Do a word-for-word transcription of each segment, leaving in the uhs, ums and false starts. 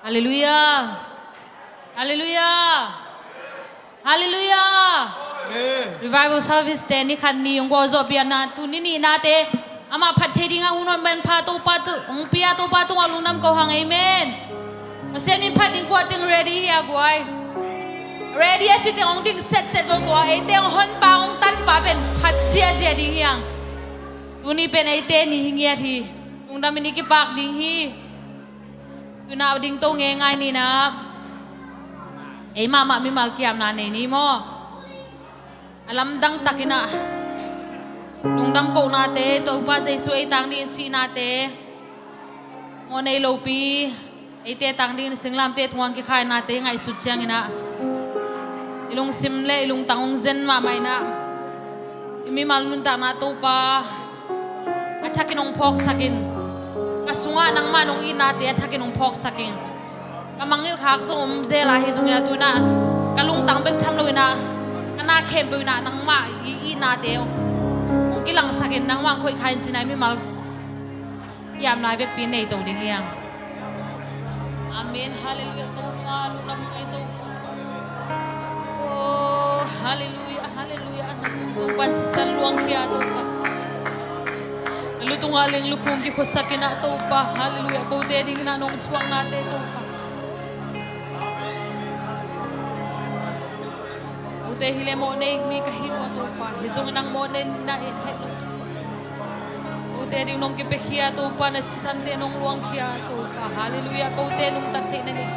Halleluiah. Halleluiah. Halleluiah. Revival service te ni khat ni hong gualzawhpih a, tuni nihnate amah phat thei dingah hun hong manpha Topa tu hong pia, Topa tungah lungdam ko hang. Amen. Pasian min phat ding kua teng ready hi a guai? Ready a ci teng hong ding setset lo tua, eite hong honpa hong tanpa pen phat ziahziah ding hi hang. Tuni pen eite ni hi ngiat hi. Lungdam in i kipak ding hi. Tuna ding to ngeingai ni na. Ei mahmah mimal kiamna nei ni maw? A lamdang takinah lungdam kohnate, Topa Jesu ei tang dingin sihnate, mawh nei lopi eite tang dingin singlamte tungah kikhainate i ngaihsut cianginah i lungsim le i lungtang hong zen mahmah inah i mimal nuntakna Topa a thakin hong phawksakin, ka sungah nangmah nong itnate a thakin hong phawksakin, ka mangngilh khak zong om zel a, hi zongin a tunah ka lungtang bek tham loinah ka na khempeuh inah nangmah i itnate hong kilangsakin, nangmah hong khoih kha in cinah i mimal kiamna vekpi nei to ding hi hang. Amen. Halleluiah Topa, lungdam ngai Topa. Oh, halleluiah, halleluiah. Topa in sisan luangkhia Topa. Na lu tungah leng lukhung kikhuasak inah Topa. Halleluiah. Kote dingin ah nong thuaknate Topa. Kote hi le mawh nei mi ka hi maw Topa? Hi zongin nang mawh nei na et het lo. Kote ding nong kipiakhia Topa, na sisante nong luangkhia Topa. Halleluiah. Kote nuntak theih nading,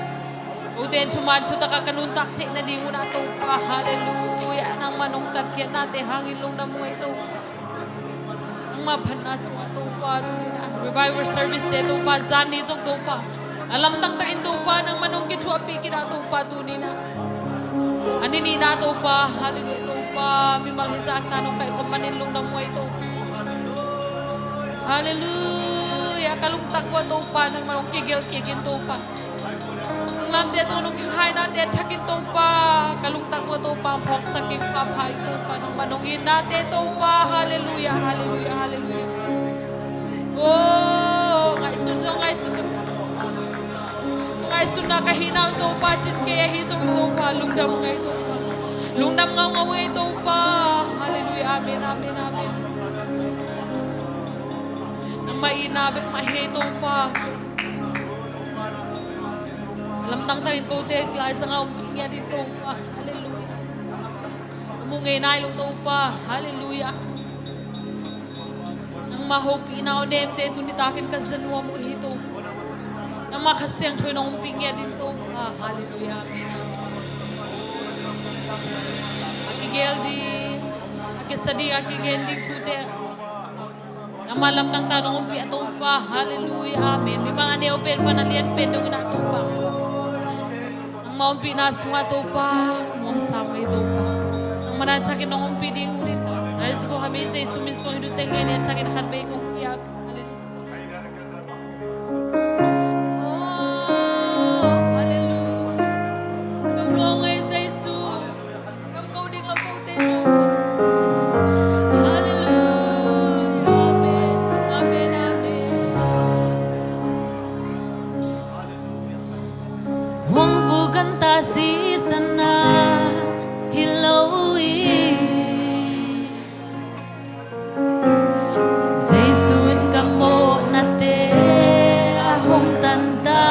kote thuman thutakah ka nuntak theih nading unah Topa. Halleluiah. Nangmah nong tatkhiatnate hangin lungdam ngai Topa. Nangmah phatna sungah Topa, tuni na revival service te Topa, zan ni zong Topa, a lamdang takin Topa, nangmah nong kithuahpih kinah Topa, tuni na a ni nihna Topa, halleluiah Topa, mimal hizahta nong kaihkhop manin lungdam ngai Topa. Halleluiah, ka lungtang uah Topa, nangmah nong kigelh kikin Topa. Lamte tawh nong kikhainate a thakin Topa, ka lungtang uah Topa phawksak in, pha pha in Topa, nangmah nong itnate Topa. Halleluiah, halleluiah, halleluiah. Oh, ngaihsun zong ngaihsun, ngaihsunna ka hihna un Topa, cin kei ahi zong Topa, lungdam ngai Topa. Lungdam ngaungau ngai Topa. Halleluiah, amen, amen, amen. Nangmah itna bek mah hi Topa. Lamdang takin kote laizangah ompih ngiat in Topa. Halleluiah. Ka mu ngei nai lo Topa. Halleluiah. Nangmah hopihna aw nemte tuni takin ka za nuam uh hi Topa. Nangmah Kha Siangtho in hong ompih ngiat in Topa. Halleluiah. Amen. A kigel ding, a kisa ding, a kigen ding thute nangmah lamdang ta nong ompih a Topa. Halleluiah, amen. Mimal a neu pen pan a lian pen dongin a Topa, nangmah ompihna sungah Topa, nuamsa ngai Topa. Nangmah na thakin nong ompih ding uh in. Nai siko hame Jesu min sung hi du teng ngen in a thakin khat bei kong pia. Halleluiah. Oh, halleluiah. Gam luang ngai Jesu. Gam ko ding lo kote Topa. Halleluiah. Amen. Amen. Amen. Hong vuganta sisan a hi lo hi. Jesu in ka mawhnate a hong tanta.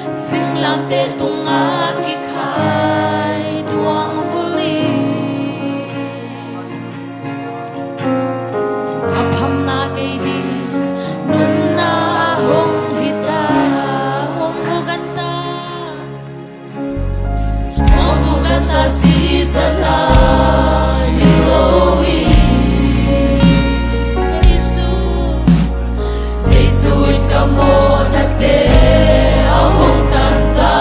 Singlamteh tungah kikhai duang vuli. A phamna kei ding nunna a hong hita, hong vuganta. Hong vuganta sisan a hi lo hi. Jesu, Jesu in ka mawhnate a hong tanta.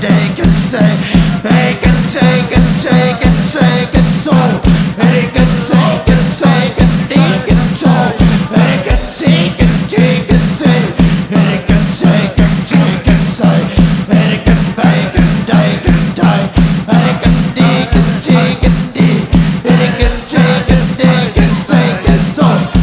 They can say, they can say, can say, can say, can so. They can say, can say, can be, can so. They can see, can see, can say. They can say, can say, can say. They can say, can say, can say. They can be, can see, can be. They can say, can say, can say, can so.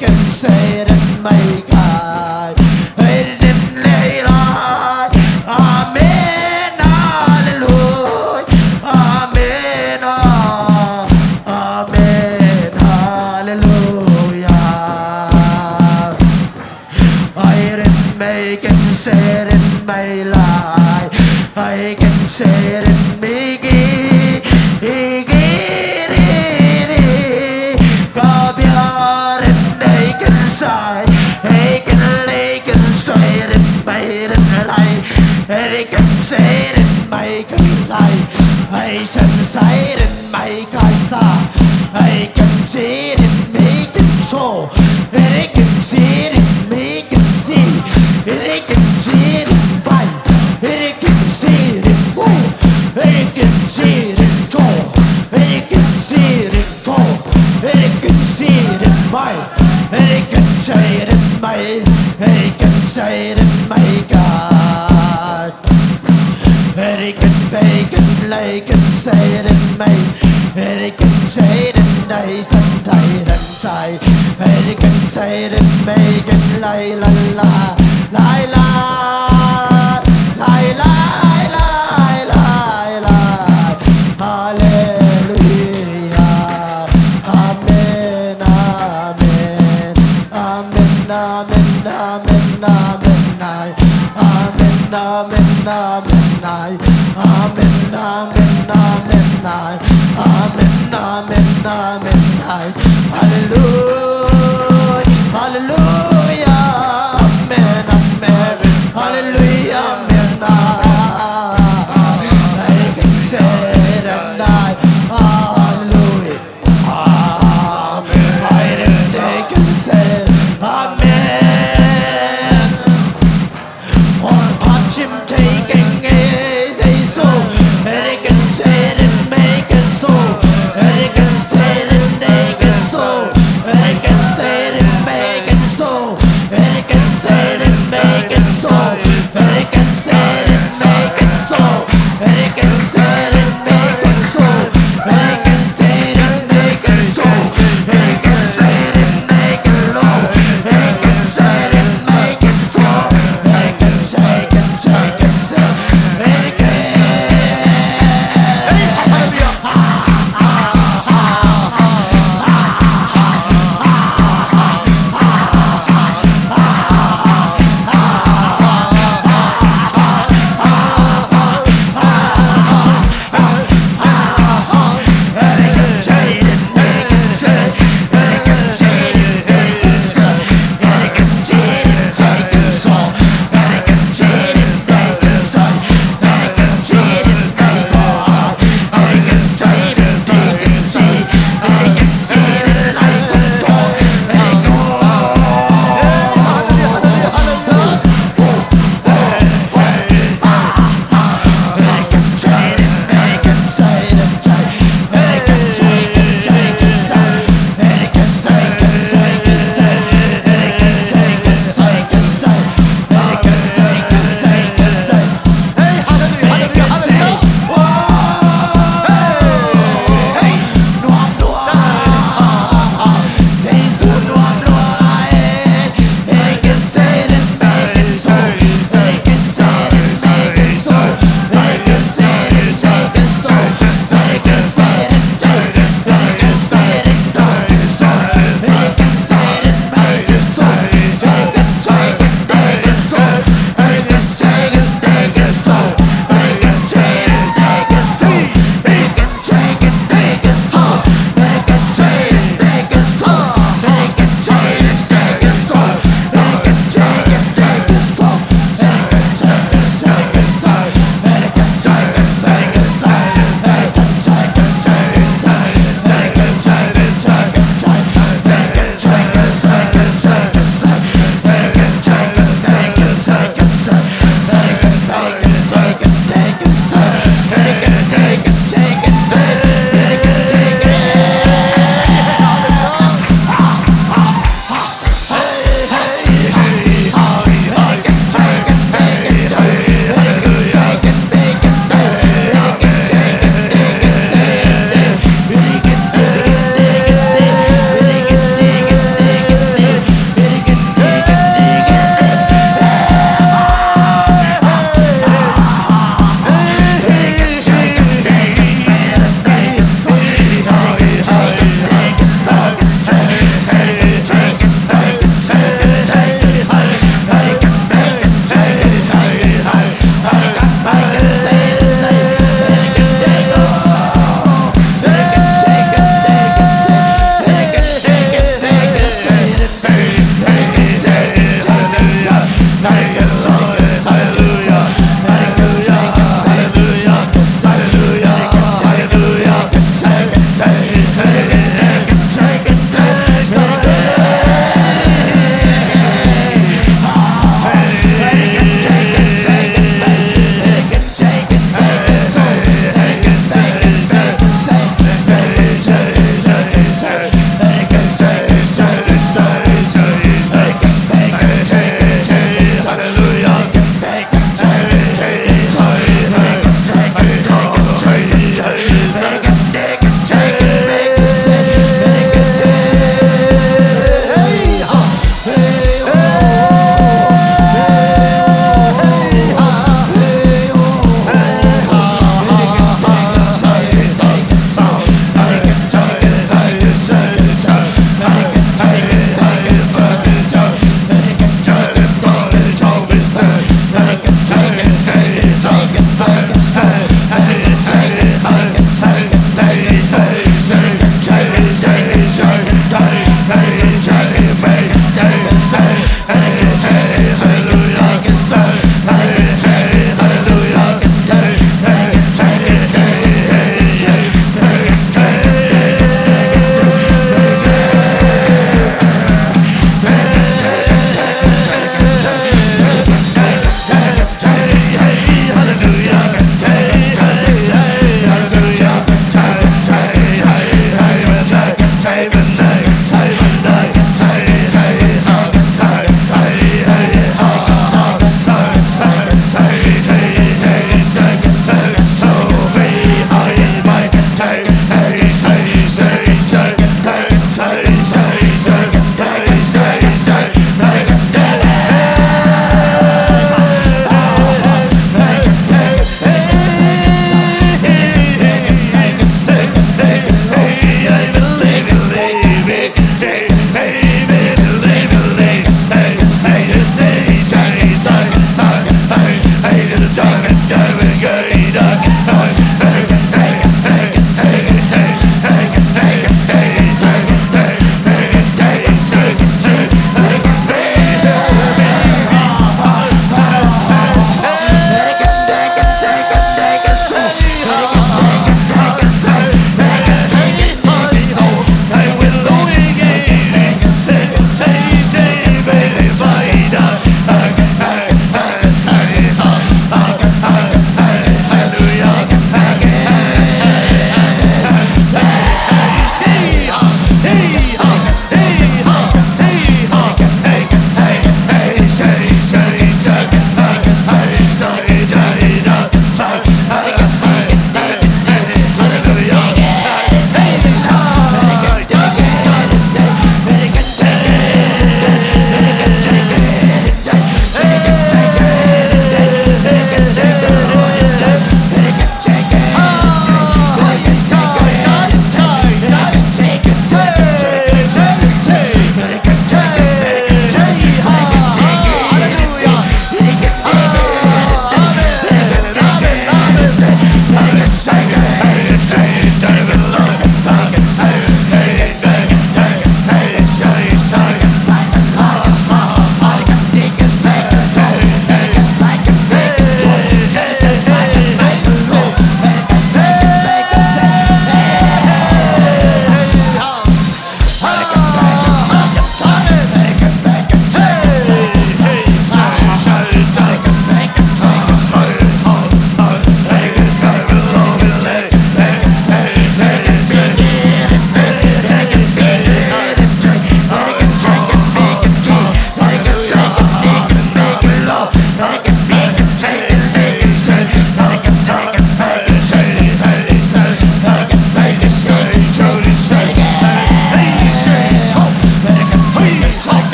Kan seret mai kai, hei dim nei lai. Amen, halleluia. Amen, ah, amen, halleluia. Ai rim mai kan seret mai lai. Ai kan seret mai ki, i ki ri ri. Ka bia rim nei kan sai, ei kan lei kan sai rim mai rim lai. Ei kan sai rim mai kan lai. Ei san sai rim mai kai sa. Ei kan ci rim mai kan so. Ei kan ci rim mai kan si. Ei kan ci rim bai. Ei kan ci rim mu. Ei kan ci rim ko. Ei kan ci rim ko. Ei kan ci rim mai. Ei kan ci rim mai. Ei kan ci rim mai ka. Ei kan bai kan lei kan sai rim mai. Ei kan ci rim dai san dai rim sai. Ei kan ci rim mai kan lai la la. Lai la. Lai lai lai lai lai. Halleluia. Amen, amen. Amen, amen, amen, amen, ai. Amen, amen, amen, ai. Amen, amen, amen, ai. Amen, amen, amen, ai. Halleluia, halleluia. Amen, amen. Halleluia, amen, ai. Ai, kan seret mai. Halleluia. Amen. Ai, they can say, Amen. Hong hap cim thei keng e Jesu. They can say, they make it so. They can say, they can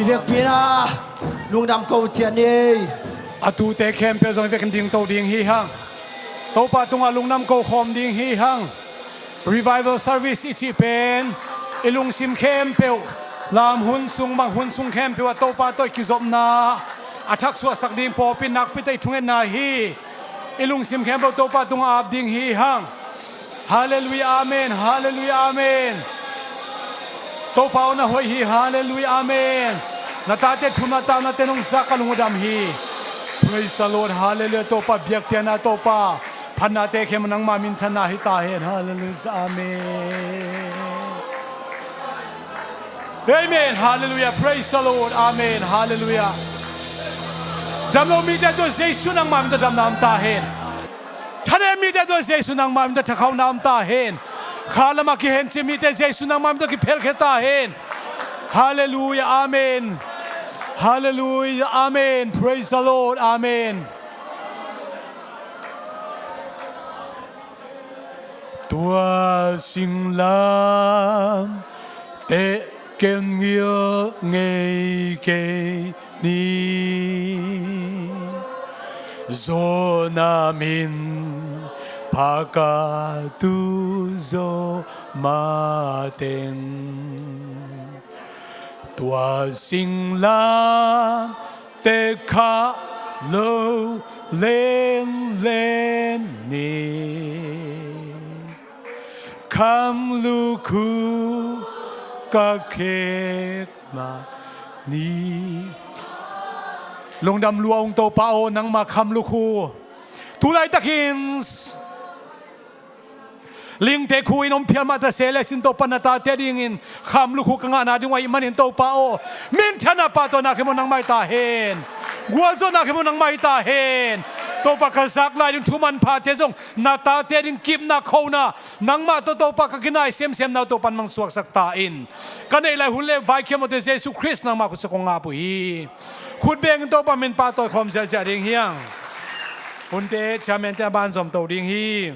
Biakpiakna lungdam ko ciat ni. A tute khempeuh zong i vekin dingto ding hi hang. Topa tungah lungdam ko khawm ding hi hang. Revival service i cih pen i lungsim khempeuh, lam hun sung, bang hun sung khempeuh ah Topa tawh i kizopna a thaksuahsak ding pawlpi nakpi tawh i thungetna hi. I lungsim khempeuh Topa tungah ap ding hi hang. Halleluiah, amen. Halleluiah, amen. Topa aw, na hoih hi. Halleluiah, amen. Na tate thumna, taunate nong zak a lung a dam hi. Praise the Lord. Halleluiah. Topa biakpiakna, Topa phatnate khempeuh nangma minthanna hi ta hen. Halleluiah, amen. Amen. Halleluiah. Praise the Lord. Amen. Halleluiah. Damlo mite tawh Jesu nangma min tawh damna om ta hen. Thanem mite tawh Jesu nangma min tawh thakhauhna om ta hen. Kha lamah kihencip mite Jesu nangma min tawh kiphelkhia ta hen. Halleluiah. Amen. Halleluiah. Amen. Praise the Lord. Amen. Tua singlamteh ken ngilh ngei kei ni. Zawhna min pha ka tu zawh mateng. Tua singlamteh khah lo lenlen ni. Kham lukhu ka khek mah ni. Lungdam lua ung Topa aw, nangma kham lukhu. Tulaitakin Lingte khu in om phial mah ta se le cin, Topa na tate dingin kham lukhu ka ngahna ding uh ahih manin Topa aw, minthanna, pahtawina khempeuh nangmah hi ta hen. Gualzawhna khempeuh nangmah hi ta hen. Topa ka zak lai ding thu manphate zong na tate ding kipna khona nangmah tawh Topa ka kinai semsemna uh Topa in mang suaksak ta in. Ka neih lai hun le vai khempeuhte Jesu Khrist nangmah khutsa kong ap uh hi. Khut bengin Topa min pahtawi khawm ziahziah ding hi hang. Hunte, chairman te a ban zom to ding hi.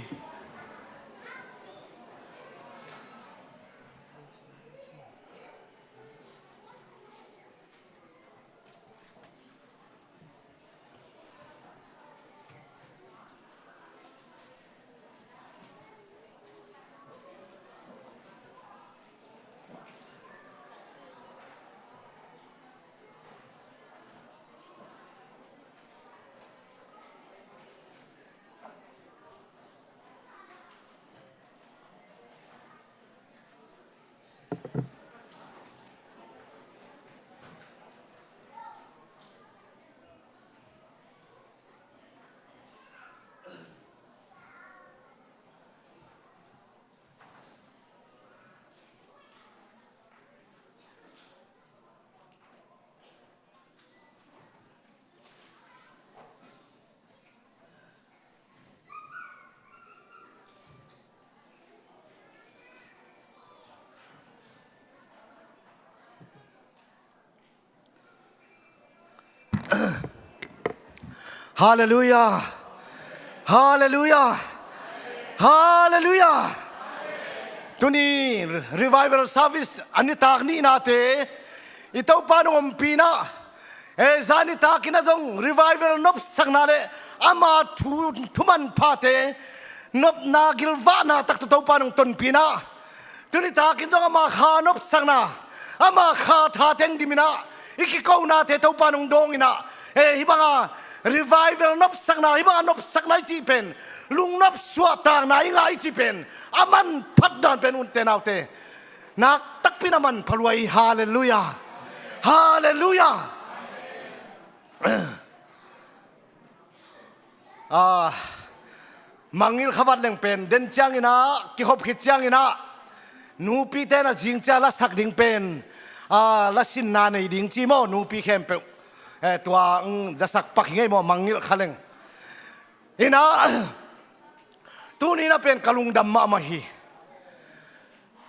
Halleluiah. Halleluiah. Halleluiah. Tuni revival service a nitak nihnate i Topa nong ompihna, e, zan nitakin ah zong revival nopsakna le ama thu, thu manphate nopna gilvahna taktak Topa nong tonpihna, tuni takin zong ama kha nopsakna, ama kha tha teng dimin ah i kikonate Topa nong dawngin ah, e, hih banga revival nopsakna, hih banga nopsakna i cih pen, lungnop suahtakna i ngah i cih pen, a manphat dan pen, unte naute, nak takpi in a manpha lua hi. Halleluiah. Halleluiah. Ah, mangngilh kha vat leng pen, den ciangin ah, kikhop khit ciangin ah, nupite na zing cia lasak ding pen, ah, lasinna nei ding ci maw, nupi khempeuh. Eh, tua, mm, zasak pak hi ngei maw, mangngilh kha leng. Inah, tuni na pen ka lungdam mahmah hi.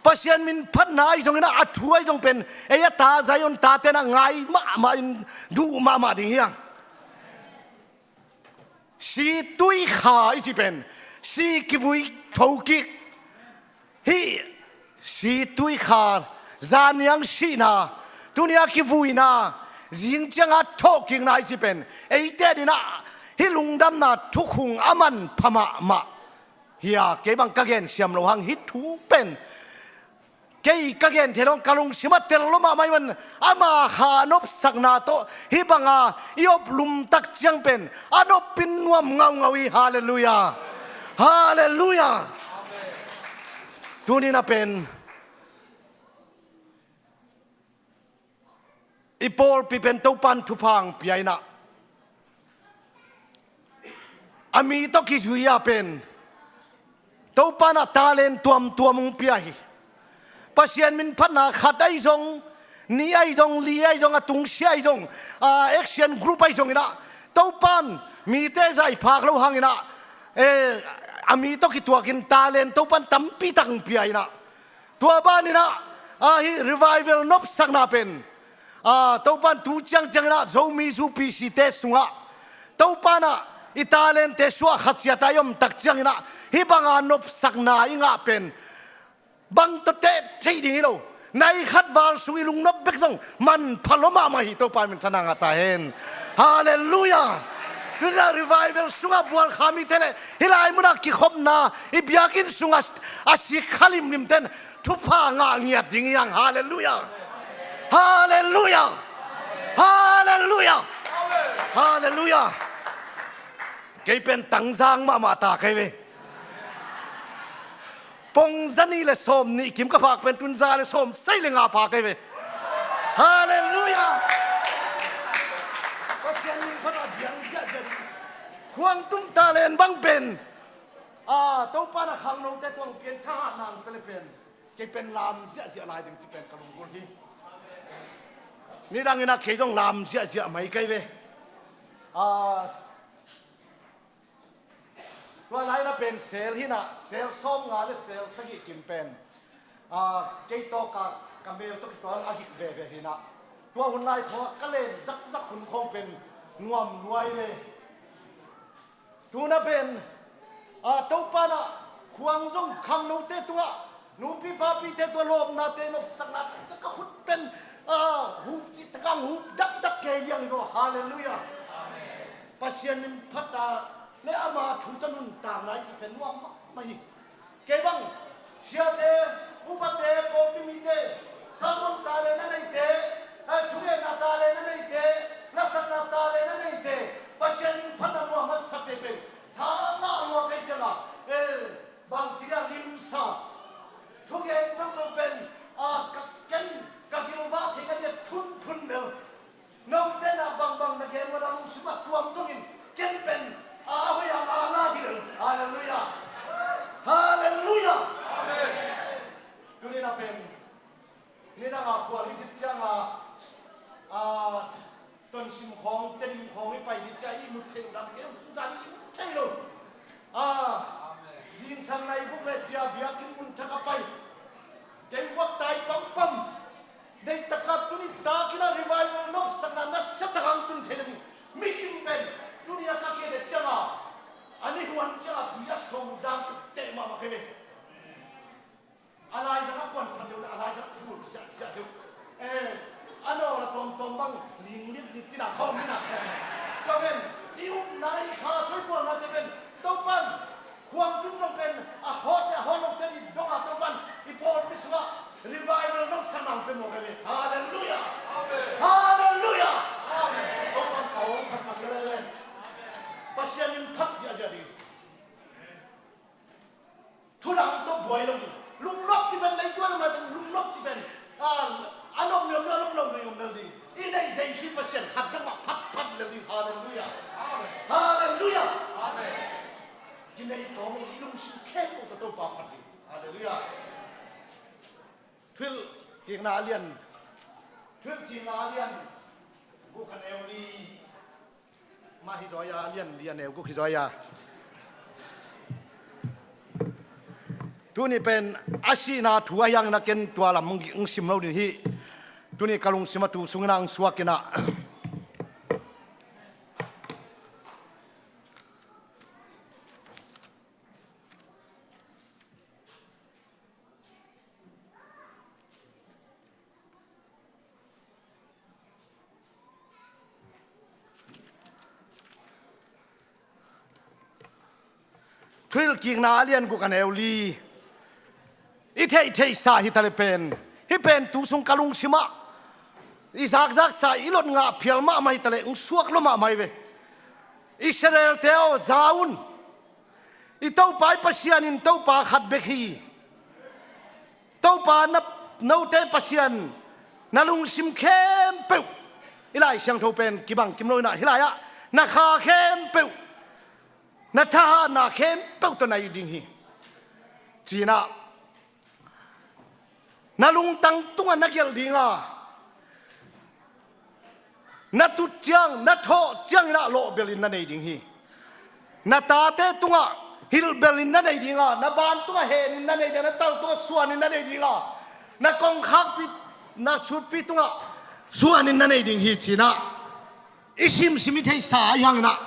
Pasian min phatna ahi zongin ah, a thu ahi zong pen, ei a ta Zion tate na ngai mahmah in, duh mahmah ding hi hang. Si tui kha i ci pen, si kivui thokik. Hih si tui kha, zaniang sihna, Tuni a kivuina, zing cianga thawhkikna i ci pen, eite adingin ah hih lungdamna thukhun a manpha mahmah hi a, kei bang ka gen siam lo hang hih thu pen kei ka gen thei lo, ka lungsim ah tel lo mahmah hi ven. Ama kha nopsakna tawh hih banga i op lum tak ciang pen a nop in nuam ngaungau hi. Halleluiah. Halleluiah. Tuni-in ah pen i pawlpi pen Topa'n thupha hong pia in ah, a mi tawh kizui a pen Topa'n ah talent tuamtuam hong pia hi. Pasian min phatna khat ahi zong, nih ahi zong, li ahi zong, a tungsiah ahi zong, a, action group ahi zongin ah Topa'n mite zai phak lo hangin ah, eh, a mi tawh kituakin talent Topa'n tampi tak hong pia in ah, tua banin ah, a, hih revival nopsakna pen, a, Topa'n tu ciangciangin ah Zomi Zu P C te sungah Topa'n ah i talente suah khat ciat a i om tak ciangin ah hih banga nopsakna i ngah pen bang tawh teh thei ding hi lo. Nai khat val sung i lungnop bek zong manpha lua mahmah hi. Topa min thang ngah ta hen. Halleluiah. Tuni-in ah revival sungah bual kha mite le hih lai munah kikhopna i biakinn sungah a sik kha limlimte'n thupha ngah ngiat ding hi hang. Halleluiah. Halleluiah. Halleluiah. Halleluiah. Kei pen Tangzang mahmah ta kei ve. Pong za nih le sawm nih kim ka phak pen tun za le sawm sagih le nga pha kei ve. Halleluiah. Pasian min phat a diang ziahziah. Khuang tum talent bang pen, a, Topa'n ah khangnote tawh hong pian thahatna hong pia le pen kei pen lam ziahziah lai ding ci pen ka lunggulh hi. Nidangin ah kei zong lam ziahziah mai kei ve. A, tua lai-in ah pen sel hi in ah, sel sawmnga le sel sagih kim pen, a, kei tawh ka, ka mel tawh kituak a gik veve hi in ah, tua hun lai khawng ah ka len zakzak hun khawng pen nuam lua hi ve. Tu-in ah pen, a, Topa'n ah khuang zong khangnote tungah, nupi papite tungah lawpnate, nopsaknate, ka khut pen, a, hup cih tak a hong hup dakdak kei liang hi zaw. Halleluiah. Pasian min phat a le ama thu tawh nuntakna i cih pen nuam mahmah hi. Kei bang siate, upate, pawlpi mite, sermon talent a neite, eh, thugenna talent a neite, lasakna talent a neite, Pasian min phat a nuam a sate pen tha ngah lua kei ciang a, eh, bangci a limsa, thugen peuhpeuh pen, ah, ka, ken ka gilvah theih nading a thunthun lel. Note in ah bangbang na gen uh a lungsim a tuam zongin ken pen a hoih a lala hi lo. Halleluiah. Halleluiah. Tuni-in ah pen nidang a khual i cit ciang a, a, Tonsim khawng, Tedim khawng i pai ding ci a i mut theih uh dan ken tu dan i mut thei lo. A, zingsang nai vuk le ci a biakinn mun thak a pai. Kei vuak tai pampam. Deih tak a tuni takin a revival nopsakna nasia tak a hong tun theih nading mi kim pen tuni a ka kei dek ciang a, a ni huan ciang a tui a so dan tuk teh mahmah kei ve. A laizang a kuan phat deuh le a laizang phul ziahziah deuh. Eh, a nawl a tawmtawm bang ling litlit cin a khawm hi nak. Ka ven, i upna i kha soi bualnate pen Topa'n khuang tum zong pen a hawt le a hawt lote i dong a Topa'n i pawlpi sungah revival nopsakna hong pia mawk hi ve. Halleluiah. Halleluiah. Topa'n ka awng phasak hi lel e. Pasian min phat ziahziah ding. Thu dang tawh buai lo ding. Lunglawh ci pen, leitung a lungtup pen, lunglawh ci pen, a, a nop liam lo, a nop lo liam lo ding. I neih Jesu Pasian khat bek mah phat phat lel ding. Halleluiah. Halleluiah. Kinei tawm i lungsim khempeuh tawh Topa phat ding. Halleluiah. Thuhilhkikna a lian, Thuhilhkikna a lian guk a neu li mah hi zaw a, a lian li a neu guk hi zaw a. Tuni pen a sihna thu a hiangin a ken tua lam hong sim lo ding hi. Tuni ka lungsim a tu sungin a hong suak in a. Korinth kikna a lian guk a neu li. I theihtheihsa hi ta le pen, hih pen tu sung ka lungsimah i zakzaksa, i lot ngah phial mahmah hi ta le hong suak lua mahmah hi ve. Israel-te aw, za un. I Topa i Pasian in Topa khat bek hi. Topa na, note Pasian na lungsim khempeuh, i Lai Siangtho pen kibang kim lo inah, hih lai-ah na kha khempeuh, na thahatna khempeuh tawh na it ding hi, ci-inah, na lungtang tungah na gelh dinga, na tut ciang, na thawh cianginah lawhbelhin na nei ding hi. Na tate tungah hilhbelhin na nei dinga, na ban tungah henin na nei dinga, na tal tungah suanin na nei dinga, na kongkhakpi, na sutpi tungah suanin na nei ding hi, ci-inah i simsim i theihsa ahi hanginah,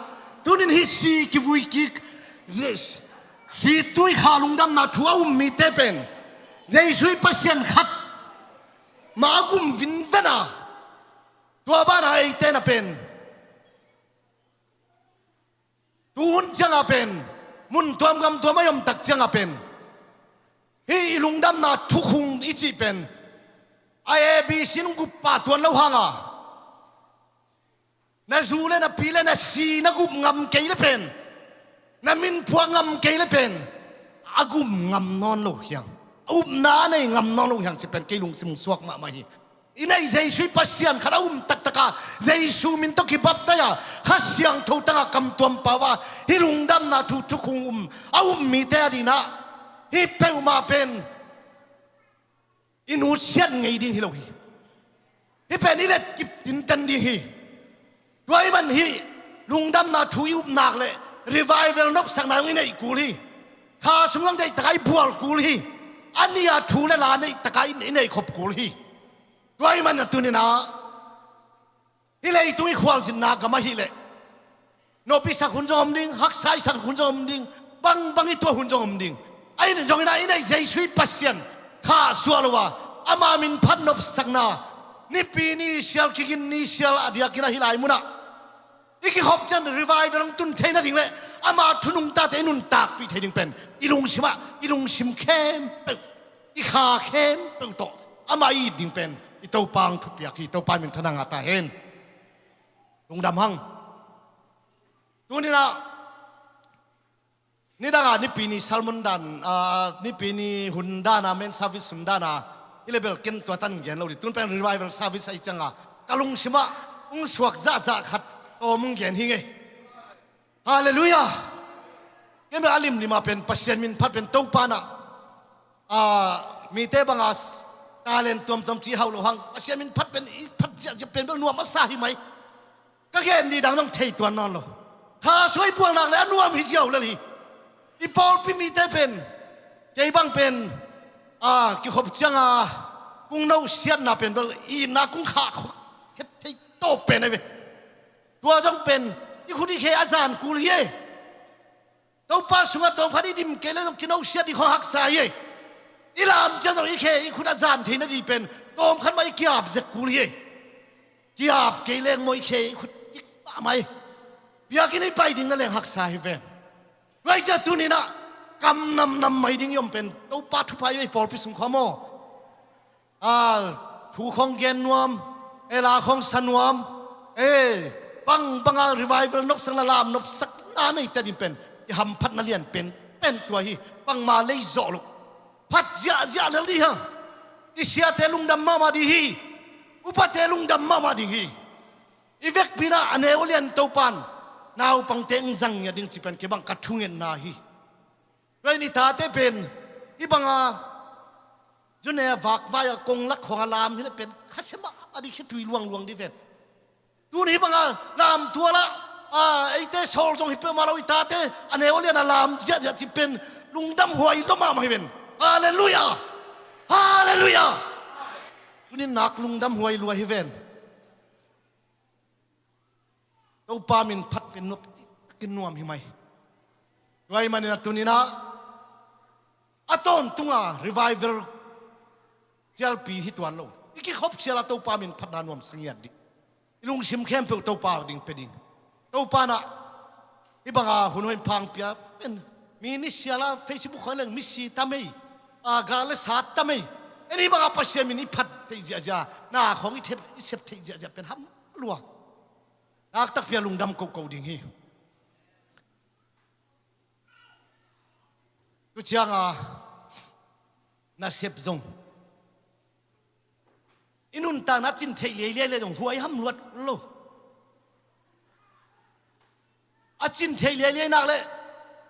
tunin hih si kivui kik, si tui kha lungdamna thu a um mite pen Jesu i Pasian khat mah a gum vinven a, tua banah eite na pen, tu hun ciangah pen, mun tuam gam tuam a i om tak ciangah pen, hih i lungdamna thukhun i cih pen a ABC in gup pah tuan lo hanga, na zu le na pi le na si na gup ngam kei le pen, na min phuak ngam kei le pen, a gum ngam nawn lo hiang, a upna a nei ngam nawn lo hiang cih pen kei lungsim suak mahmah hi. I neih Jesu i Pasian khat a um taktaka, Jesu min tawh kibaptai-a, Kha Siangtho tangah kamtuam pau-a, hih lungdamna thu thukhun um a um mite a dinah, hih peuhmah pen i nusiat ngei ding hi lo hi. Hih pen i letkip tinten ding hi. Tua ahih man hih lungdamna thu i upnak le revival nopsakna zong i neih kul hi. Kha sung zong deihtaka i bual kul hi. A nih a thu le la neihtaka i neih khop kul hi. Tua ahih man a tuninah hih leitung i khualzinna gam ahileh nop i sak hun zong om ding, haksa i sak hun zong om ding, bangbang i tuah hun zong om ding. Ahi zongin ah i neih Jesu i Pasian khahsuah lo a, ama min phat nopsakna, Nipi ni sial, Kigin ni sial a diakin ahi lai munah i kikhop ciang revival hong tun thei nading le ama thu nungtate i nuntakpih thei ding pen i lungsimah, i lungsim khempeuh, i kha khempeuh tawh ama i it ding pen i Topa hong thupiak hi. Topa minthanna ngah ta hen. Lungdam hang. Tuninah nidanga Nipi ni sermon dan, ah, Nipi ni hun dana, main service hun dana i le bel ken tua tan gen lo dih. Tun pen revival service ahi cianga ka lungsimah hong suak zahzah khat tawm hong gen hi ngei. Halleluiah. Ken bel a limlima pen Pasian min phat pen Topa nah, ah, mite banga s-, talent tuamtuam ci hauh lo hang, Pasian min phat pen i phat ziahziah pen bel nuam a sa hi mai. Ka gen dih dang dong thei tuan nawn lo. Kha sung i bualnak le a nuam hi ziau lel hi. I pawlpi mite pen, kei bang pen, ah, kikhop cianga kong nusiatna pen bel i itna kong khah khet thei tawp pen ahi ve. Tua zong pen i khut i khe a zan kul hi ei. Topa sungah tawmkhat i dim kei le zong kinosiat dih khong haksa hi ei. I lam ciang zong i khe i khut a zan thei nadih pen tawmkhat mah i kiap zek kul hi ei. Kiap kei leng maw i khe i khut i kik mahmah hi. Biakinn i pai ding na leng haksa hi ven. Tua hi ciah tuninah kam namnam mai ding i om pen Topa thupha i ei pawlpi sung khua maw. A, thu khong gen nuam, e, la khong sa nuam, e, bangbanga revival nopsak, la lam nopsakna neite ding pen i hamphatna lian pen, pen tua hi. Bangma lei zawh loh, phat ziahziah lel dih hang. I siate lungdam mahmah dih hi. Upate lungdam mahmah dih hi. I vekpi nah a neu a lian Topan naupangte hong zang ngiat ding ci pen kei bang ka thungetna hi. Tua in i tate pen hih banga zune a vakvai a kong lak khawng a lam hileh pen khasia mah a dih, khitui luangluang dih ven. Tun hih banga lam tualah, a, eite sawl zong hi peuhmah lo, i tate a neu a lian a lam ziahziah ci pen lungdam huai lua mahmah hi ven. Halleluiah. Halleluiah. Tunin nak lungdam huai lua hi ven. Topa min phat pen nuam, kin nuam hi mai. Tua ahih manin a tuninah a tawntunga revival cialpi hi tuan lo. I kikhop siala Topa min phatna nuamsa ngiat ding. I lungsim khempeuh Topa ding pia ding. Topa nah hih banga hun hoih pha hong pia pen Mi ni sial a Facebook khawng leng misi tam ei, a, gal le sa tam ei. Ei ni bangah Pasian min i phat theih ziahziah, na khawng i thep, i sep theih ziahziah pen ham lua. Naktakpi a lungdam kohkoh ding hi. Tu cianga nasep zong i nuntakna a cin theih liailiai le zong huaiham luat lo. A cin theih liailiai nak le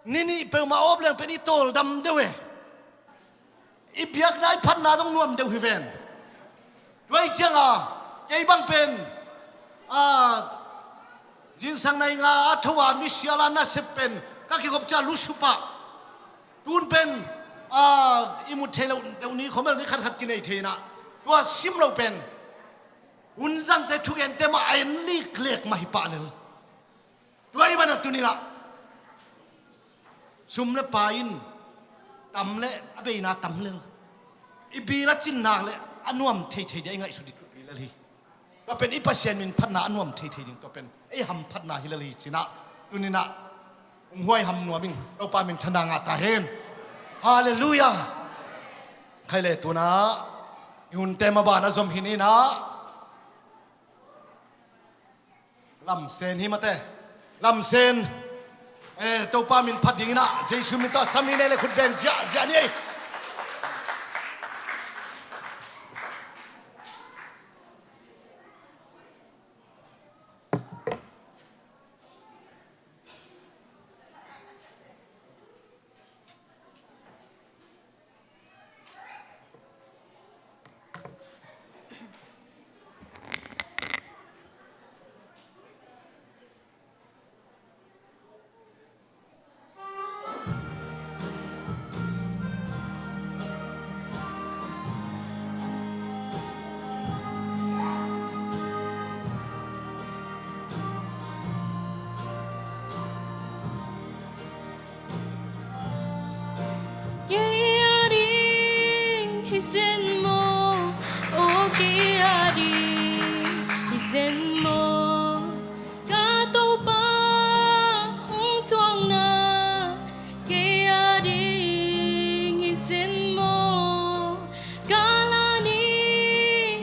ni nih peuhmah awp leng pen i tawldam deuh e. I biakna i phatna zong nuam deuh hi ven. Tua hi cianga kei bang pen, a, zingsang nai nga a tho a misial a nasep pen ka kikhop cia lusup ah tun pen, a, i mut thei loh deuh ni khawmel ni khatkhat kinei thei inah tua sim loh pen hun zangte thugente mah a en liklek mah hi pah lel. Tua i banah tuni lah sum le pai in tam le a beina tam lel, i bil a cin nak le a nuam theithei dia i ngaihsut ding thupi lel hi. Tua pen i Pasian min phatna a nuam theithei ding tua pen ei hamphatna hi lel hi cinah tuninah hong huaiham nuam ing. Topa min thana ngah ta hen. Halleluiah. Khai le tunah i hunte maban a zom hi ninah Lamsen hi mate. Lamsen. Eh, Topa min phat dinginah Jesu min tawh sami nei le khut ben ziahziah ni ei. Kei a ding hi zen maw, aw kei a ding hi zen maw, ka Topa hong thuakna kei a ding hi zen maw, ka la ni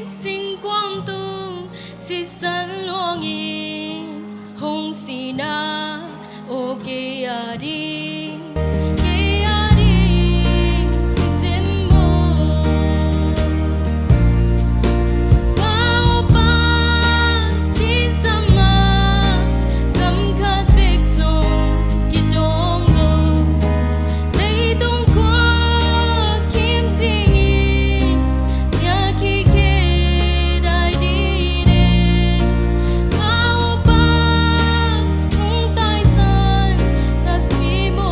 singkuang tung sisan luangin hong sina, aw kei a ding, kei a ding hi zen maw. Ka awpa cin sam a kam khat bek zong kidawng lo, leitung khua kim zingin ngiat khit kei dai dide. Ka awpa hong taisan takpi maw.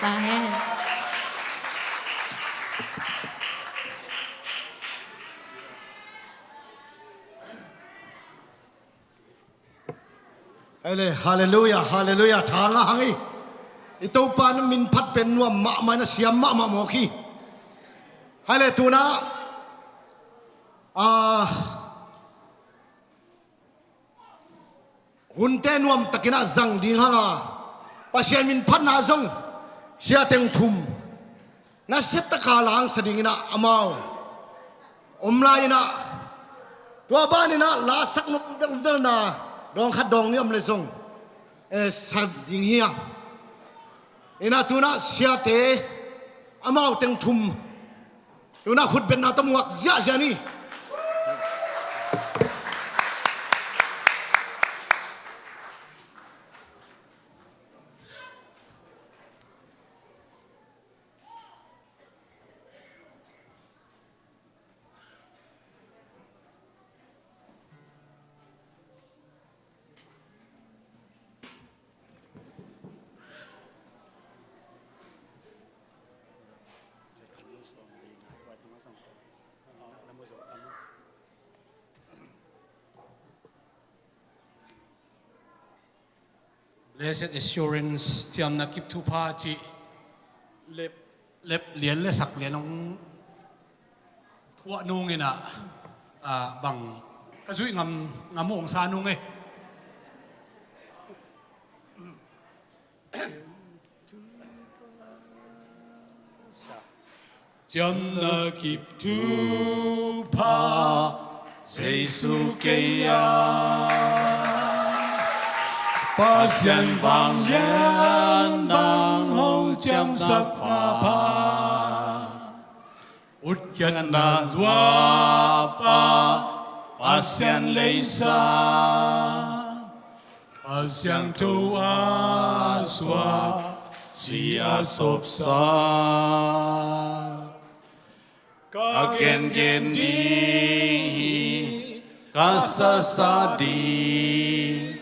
Amen. Hale, halleluiah, halleluiah, tha ngah hang hi. I Topa na min phat pen nuam mahmah, na siam mahmah mawk hi. Hale, tuna, ah, hunte nuamtakin ah zang ding hang a, Pasian min phatna zong sia teng thum na siattaka langsa dingin ah amau om lai-in ah, tua banin ah la sak nop velvelna dawng khat dawng nih om le zong, eh, sa ding hi hang. Inah tuna siate amau teng thum, tuna khutbetna tawh muak ziahziah ni. Blessed Assurance, ciamna kip thupha cih lep, lep lian le sak lian hong thuah nung inah, ah, bang ka zuih ngam, ngam hong sa nung e. Ciamna kip thupha Jesu kei a, Pasian vanglian nang hong ciamsak pha, utkhiatna luapa Pasian leisa, Kha Siangtho a suak, si a sopsa. Ka gengen ding hi, ka sasa ding,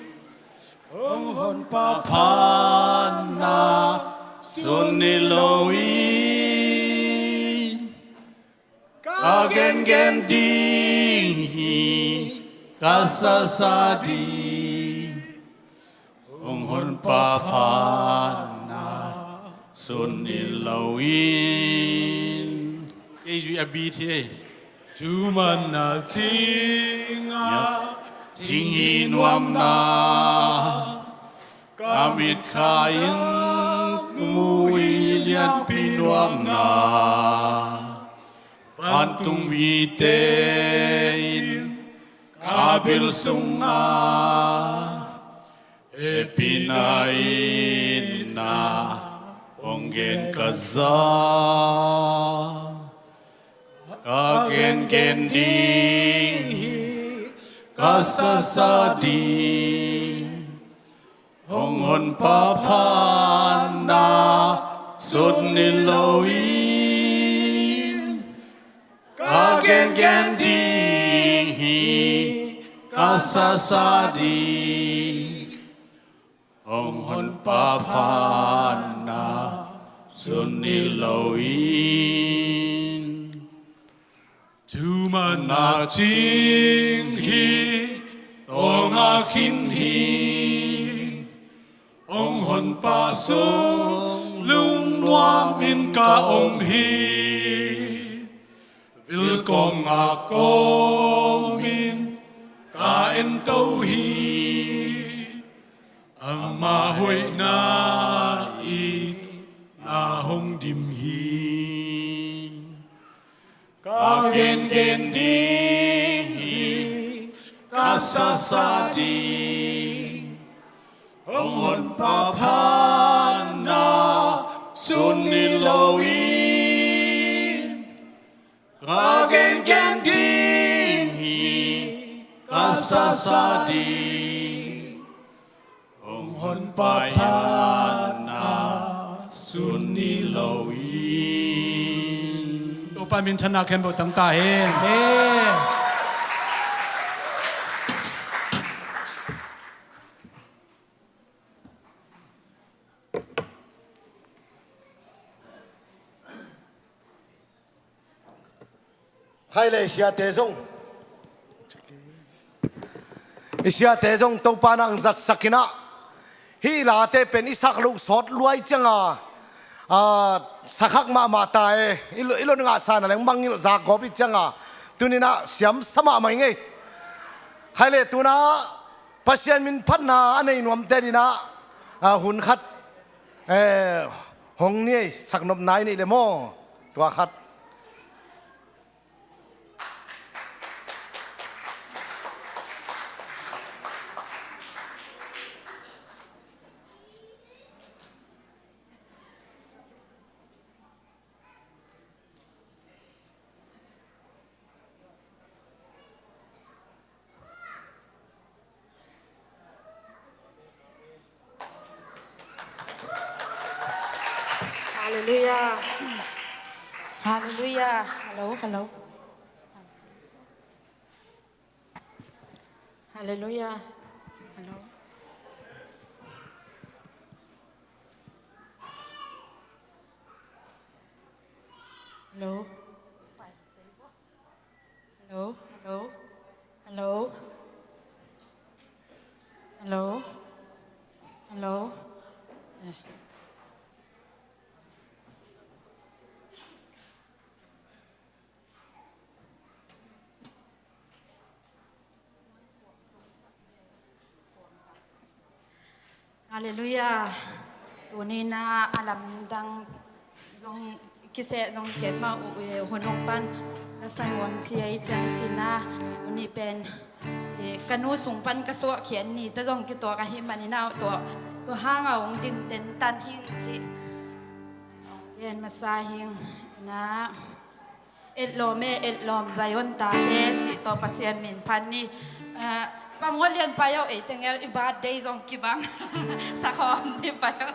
hong honpa phatna sun nilo in. Ka gengen ding hi, ka sasa ding, hong honpa phatna sun nilo in. Kei zui a bit hi. Thumanna cingah cing hi nuamna, ka mitkha in mu hi lianpi nuamna. Vantung mite in ka bil sungah hehpihna in na hong gen ka za. Ka gengen ding hi, ka sasa ding, hong honpa phatna sun nilo in. Ka gengen ding hi, ka sasa ding, hong honpa phatna sun nilo in. Thumanna cing hi, tawlnga khin hi, hong honpa sung lungnuam in ka om hi. Vilkawm ngak kawmin ka ento hi. Ama hoihna in na hong dim hi. Ka gengen ding hi, ka sasa ding, hong honpa phatna sun nilo in. Ka gengen ding hi, ka sasa ding, hong honpa phatna sun nilo in. Topa minthanna khempeuh tang ta hen. Amen. Khai le siate zong, i siate zong Topa nang zatsak in ah, hih late pen i sak loh sawt luai cianga, a, sakhak mahmah ta e, i lo, i lo ngahsa na leng mangngilh zak gawp i cianga, tuninah siamsa mahmah i ngei. Khai le tunah Pasian min phatna a nei nuamte dinah, a, hun khat, eh, hong ni ei, saknopna i neih le maw, tua khat. Halleluiah. Halleluiah. Hello, hello. Halleluiah. Hello. Hello. Hello, hello, hello. Hello, hello. Eh. Halleluiah. Tuni-in ah a lamdang zong kiseh zong keimah uh, eh, hun ung pan na sanggam ci-a i ciang cina, tuni pen, eh, ka nu sung pan ka suahkhiat ni ta zong kituak ahih manin ah tua, tua hang a ung ding tentan hing ci. Gen masa hing na. Etlawm e, etlawm Zion tate cih tawh Pasian min phat ni. Ah, Pamngaw Lian Paio, ei tengel i birthday zong kibang. Sakhawm ni Paio.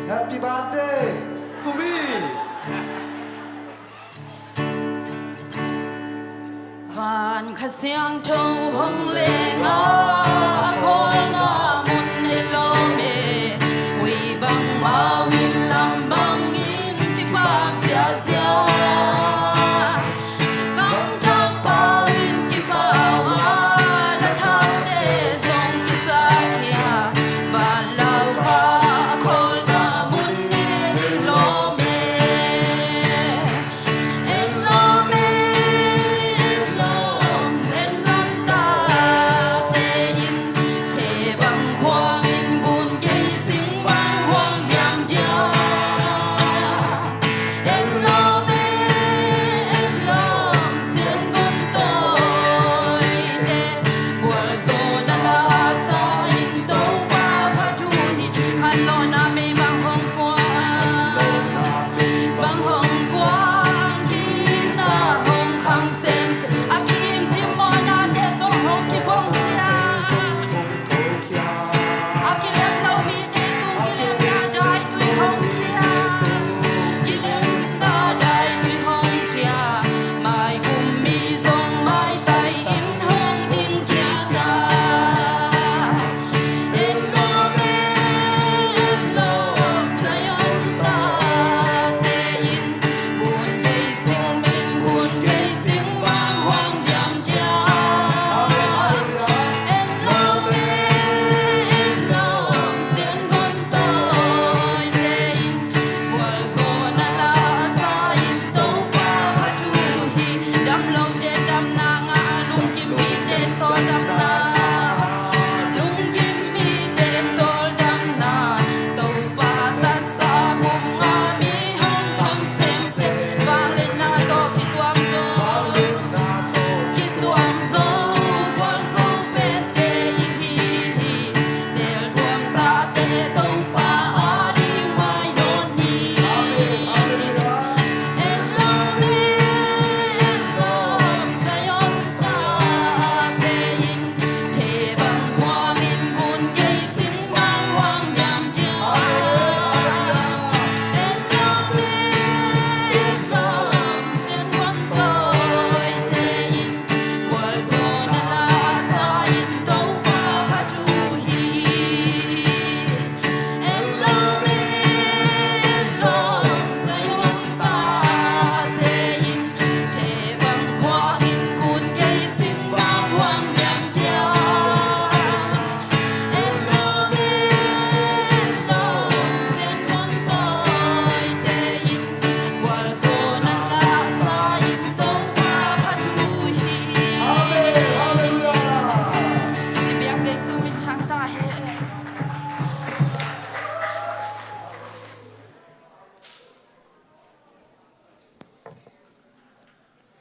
Happy birthday to me. Van Kha Siangtho hong leng a, a khawlna mun i lawm e. Ui bangmah in lam bangin kipak ziahziah. Kamthak pau in kipau a, la thaute zong kisakkhia. Van Lau Kha a khawlna mun in i lawm e. En lawm e, en lawm, en lawm tate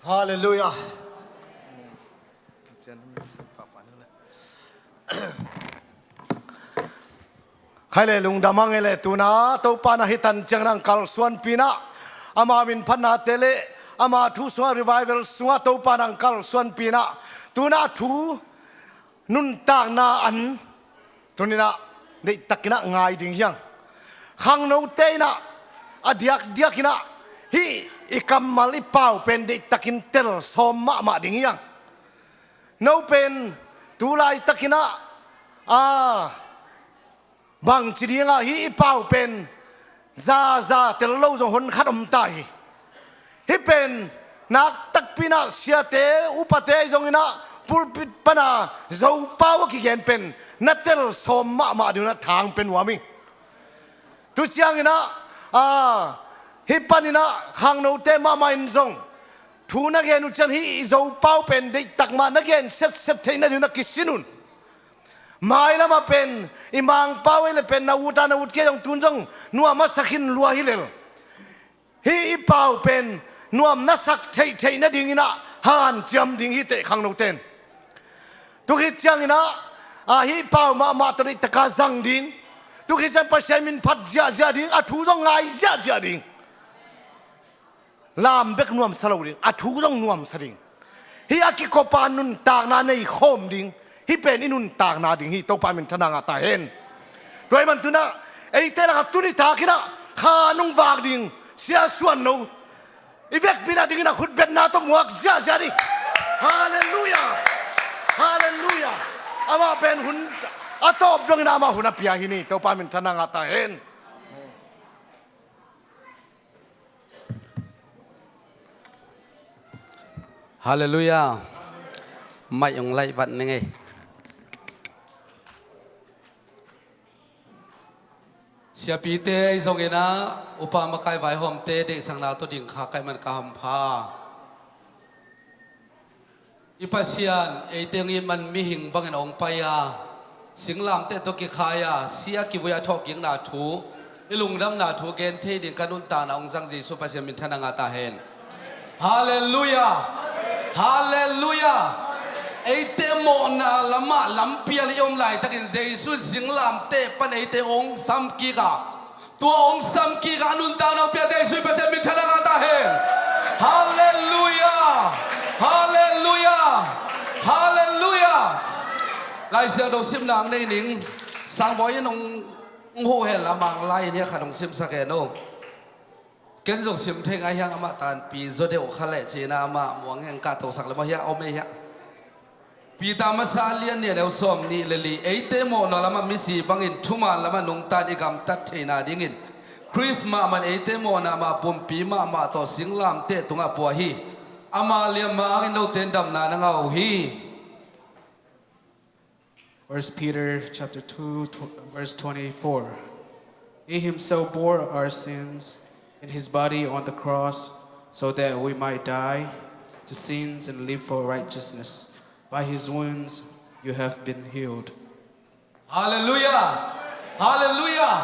Halleluiah. Khai le lungdam hang e le tuna Topa na hitan ciang nang kalsuanpi na ama min phatnate le ama thu sungah revival sungah Topa nang kalsuanpi na tuna thu nuntakna an tuninah deihtakinah ngai ding hiang. Khangnote inah a diakdiakinah hih i kammal i pau pen deihtakin tel sawm mahmah ding hiang. No pen tu laitakinah a bangci dingah hih i pau pen zaza tel lo zong hon khat om ta hi. Hih pen nak takpi inah siate upate ahi zonginah pulpit pana Zopau a kigen pen na tel sawm mahmah ding unah thang pen nuam hi. Tu cianginah a hih paninah khangnote mahmah in zong thu na gen uh ciang hih i Zopau pen deihtak mah na gen setset theih nading unah kisin un. Mailamah pen i Mangpau ei le pen na uta na ut kei zong tun zong nuam a sak hin lua hi lel. Hih i pau pen nuam na sak theihtheih nadinginah hanciam ding hi teh khangnoten. Tukhit cianginah a hih pau mahmah tawh deihtaka zang ding. Tukhit ciang Pasian min phat ziahziah ding, a thu zong ngai ziahziah ding. Lam bek nuamsa lo ding, a thu zong nuamsa ding. Hih a kikopa nuntakna nei khawm ding. Hih pen i nuntakna ding hi. Topa min thana ngah ta hen. Tua hi man tunah eite lakah tuni takinah kha nung vak ding sia suan lo i vekpi nadinginah khutbetna tawh muak ziahziah ni. Halleluiah. Halleluiah. Amah pen hun a tawp donginah amah hun a pia hi ni. Topa min thana ngah ta hen. Halleluiah. Maih ong laih vat ning ei. Siapite ei zonginah upa makai vaihawmte deihsakna tawh ding kha kaih man ka hampha. I Pasian eite hong it man mihing bangin hong pai a, singlamteh tawh kikhai a, sia kivui a thawhkikna thu, i lungdamna thu gen thei ding ka nuntakna hong zang Jesuh Pasian min thana ngah ta hen. Halleluiah. Halleluiah. Eite mawhna lamah lampial i om laitakin Jesuh in singlamteh pan eite hong samkik a, tua hong samkik a nuntakna hong pia Jesuh i Pasian min thana ngah ta hen. Halleluiah. Halleluiah. Halleluiah. Lai Siangtho simna ang nei ning. Sangbawi in hong, hong huh hen la mang lai in hiah khat hong simsak hen o. Ken zong sim thei ngai hiang, amah tanpi zaw deuh kha leh cina amah muang heng kah tosak le maw hiah om ei hiah. Peter masa lian nih a neu sawm nih le li, eite mawhna lamah misi bangin thuman lamah nungtan i gamtat theihna dingin Khrist mahmah in eite mawhna mah pumpi mahmah tawh singlamteh tungah pua hi. Ama liamma hangin note in damna na ngah uh hi. First Peter chapter two, tw-, verse twenty-four. He himself bore our sins in his body on the cross so that we might die to sins and live for righteousness. By his wounds you have been healed. Halleluiah. Halleluiah.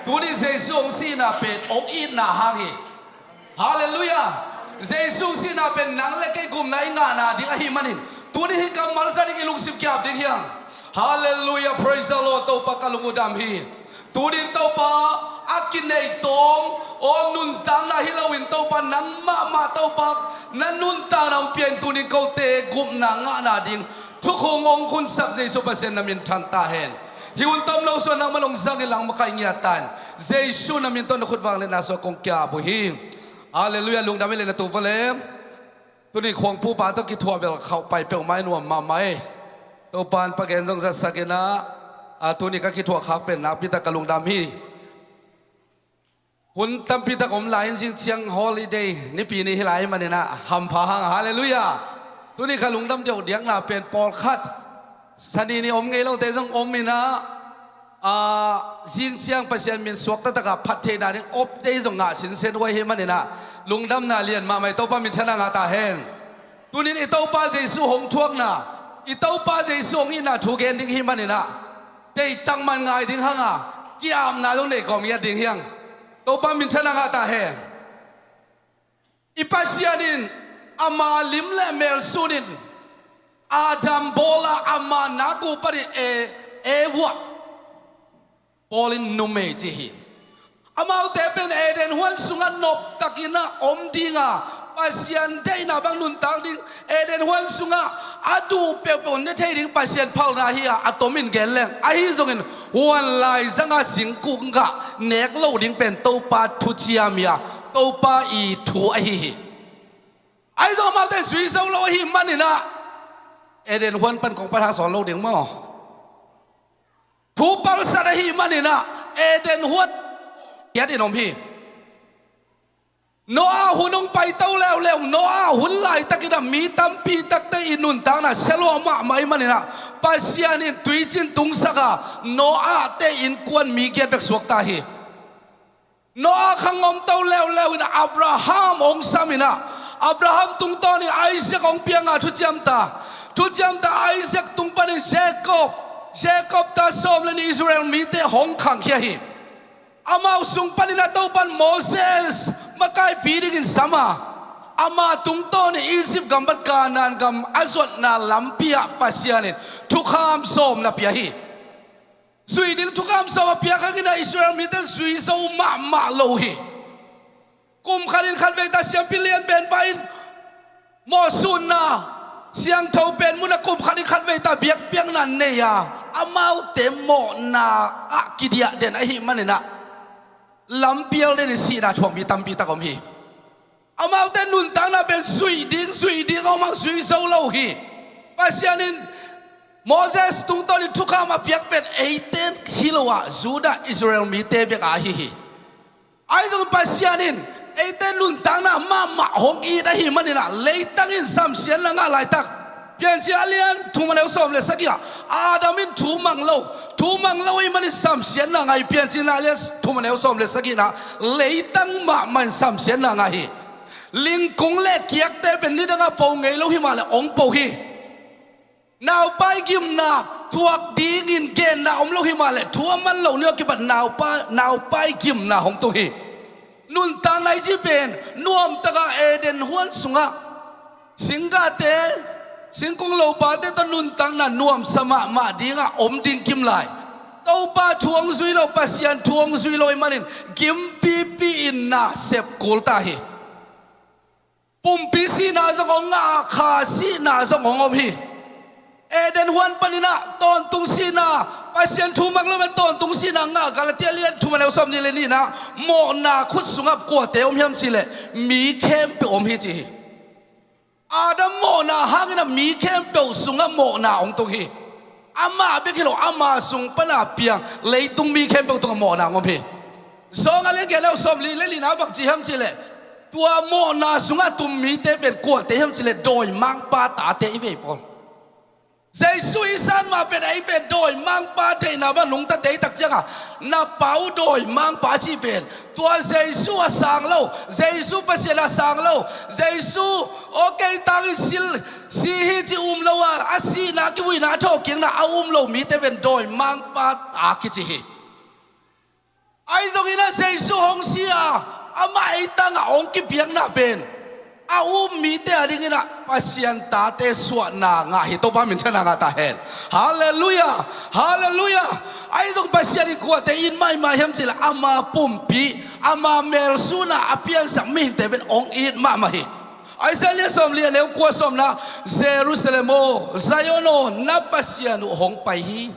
Tuni Jesuh hong sihna pen hong itna hang hi. Halleluiah. Jesuh hong sihna pen nang le kei gupna i ngahna ding ahih manin tuni hih kammal za ding i lungsim kiap ding hiang. Halleluiah. Praise the Lord. Topa ka lung uh dam hi. Tunin Topa a kineih tawm aw nuntakna hi loin Topa nang mahmah Topa na nuntakna hong pia in tunin kote gupna ngahna ding thukhun hong khunsak Jesuh Pasian na min thang ta hen. Hih hun tam lo suan nangman hong zang in lang makai ngiat ta in Jesuh na min tawh na khut vang le na suak kong kiap uh hi. Halleluiah. Lungdam hi le na tu va le. Tuni khuangpupa tawh kithuah bel khauh pai peuhmah i nuam mahmah ei. Topa in pagen zong zatsak inah a tuni ka kithuah khak pen nakpitak ka lungdam hi. Hun tampitak om lai in zing ciang holiday nipi ni hi lai maninah hampha hang. Halleluiah. Tuni ka lungdam deuh diakna pen pawlkhat sani ni om ngei lote zong om inah a, zing ciang Pasian min suak taktakah phat theihna ding off day zong ngah sinsen huai hi maninah lungdamna lian mahmah i Topa min thana ngah ta hen. Tunin i Topa Jesuh hong thuakna, i Topa Jesuh hong itna thu gen ding hi maninah teitak man ngai ding hanga kiamna zong nei kawm ngiat ding hiang. Topa min thana ngah ta hen. I Pasian in Ama lim le mel sunin Adam bawl a, ama nak uh panin E, Eva pawlin numei ci hi. Amaute pen Eden huan sungah noptakin a om ding a, Pasian deihna bang nuntak ding, Eden huan sungah a duh peuhpeuh ne thei ding Pasian phalna hi a, a tomin gen leng. Ahi zongin huan laizanga singkung gah nek loh ding pen Topa thuciam hi a, Topa i thu ahi hi. Ahi zong amaute zui zo lo ahih manin ah Eden huan pan kong pai hang sawn lo ding maw? Thu palsat ahih manin ah Eden huan kiat in om hi. Noah hun hong paito leuleu, Noah hun laitakin ah mi tampi takte i nuntakna sia lua mahmah ahih manin ah Pasian in tuicin tungsak a, Noah te innkuan mi giat bek suakta hi. Noah khang omto leuleu in Abraham hong sam in ah, Abraham tungtawnin Isaac hong piang a, thuciam ta, thuciam ta, Isaac tung panin Jacob, Jacob ta sawm le nih Israel mite hong khangkhia hi. Amau sung panin ah Topan Moses makaipi dingin sam a, ama tungtawnin Egypt gam pan Kanaan gam a zuatna lampi ah Pasian in thukham sawm na pia hi. Zuih ding thukham sawm a piak hangin ah Israel mite zui zo mahmah lo hi. Kum khatin khatvei ta siampi lian penpa in mawhsunna siangtho pen munah kum khatin khatvei ta biakpiakna nei a, amaute mawhna ah kidiah den ahih manin ah lampial denin sihna thuak mi tampi tak om hi. Amaute nuntakna pen zuih ding, zuih ding a om hang zui zo lo hi. Pasian in Moses tungtawnin thukham a piak pen eite hi lo a, Judah Israel mite bek a ahi hi. Ahi zong Pasian in eite nuntakna mahmah hong it ahih manin ah leitang in samsiatna ngah laitak. Piancil a lian thum a neu sawm le sagih ah Adam in thu mang lo, thu mang lo ahih manin samsiatna ngah hi. Piancil a lian thum a neu sawm le sagih in ah leitang mahmah in samsiatna ngah hi. Lingkung le kiakte pen nidang a po ngei lo hi mah le hong po hi. Naupai gimna thuak dingin genna om lo hi mah le thu a man lo ni a kipat naupa, naupai gimna hong tung hi. Nuntakna i cih pen nuamtaka Eden huan sungah singgahte, singkung lopate tawh nuntakna nuamsa mahmah dingah om ding kim lai. Topa thu hong zui lo, Pasian thu hong zui lo ahih manin gimpipi in na sep kul ta hi. Pumpi sihna zong hong ngah a, kha sihna zong hong om hi. Eden huan panin ah tawntung sihna, Pasian thu mang lo men tawntung sihna ngah, Galatia lian thum a neu sawm nih le nih in ah mawhna khut sungah kuate om hiam cih leh mi khempeuh om hi ci hi. Adam mawhna hangin ah mi khempeuh sungah mawhna hong tung hi. Amah bek hi lo, ama sung pana piang leitung mi khempeuh tungah mawhna hong om hi. Zawng a lian giat a neu sawm li le lina bang ci hiam cih leh tua mawhna sungah tum mite pen kuate hiam cih leh dawimangpa tate i vei pawl. Jesu i san mah pen ei pen dawimangpa deihna bang nungta deitak cianga na pa uh dawimangpa a cih pen tua Jesu a sang lo, Jesu Pasian a sang lo, Jesu aw kei tangin sil si hi ci um lo a, a sihna kivuina a thawhkikna a um lo mite pen dawimangpa a kici hi. Ahi zongin ah Jesu hong si a, amah ei tangah hong kipiakna pen a um mite a dingin ah Pasian tate suahna ngah hi. Topa minthanna ngah ta hen. Halleluiah. Halleluiah. Ahi zong Pasian in kuate it mahmah hiam cih leh ama pumpi, ama melsuna a piansak mihingte pen hong it mahmah hi. Isaiah lian sawm li a neu kua sawmna, Jerusalem aw, Zion aw, na Pasian uh hong pai hi.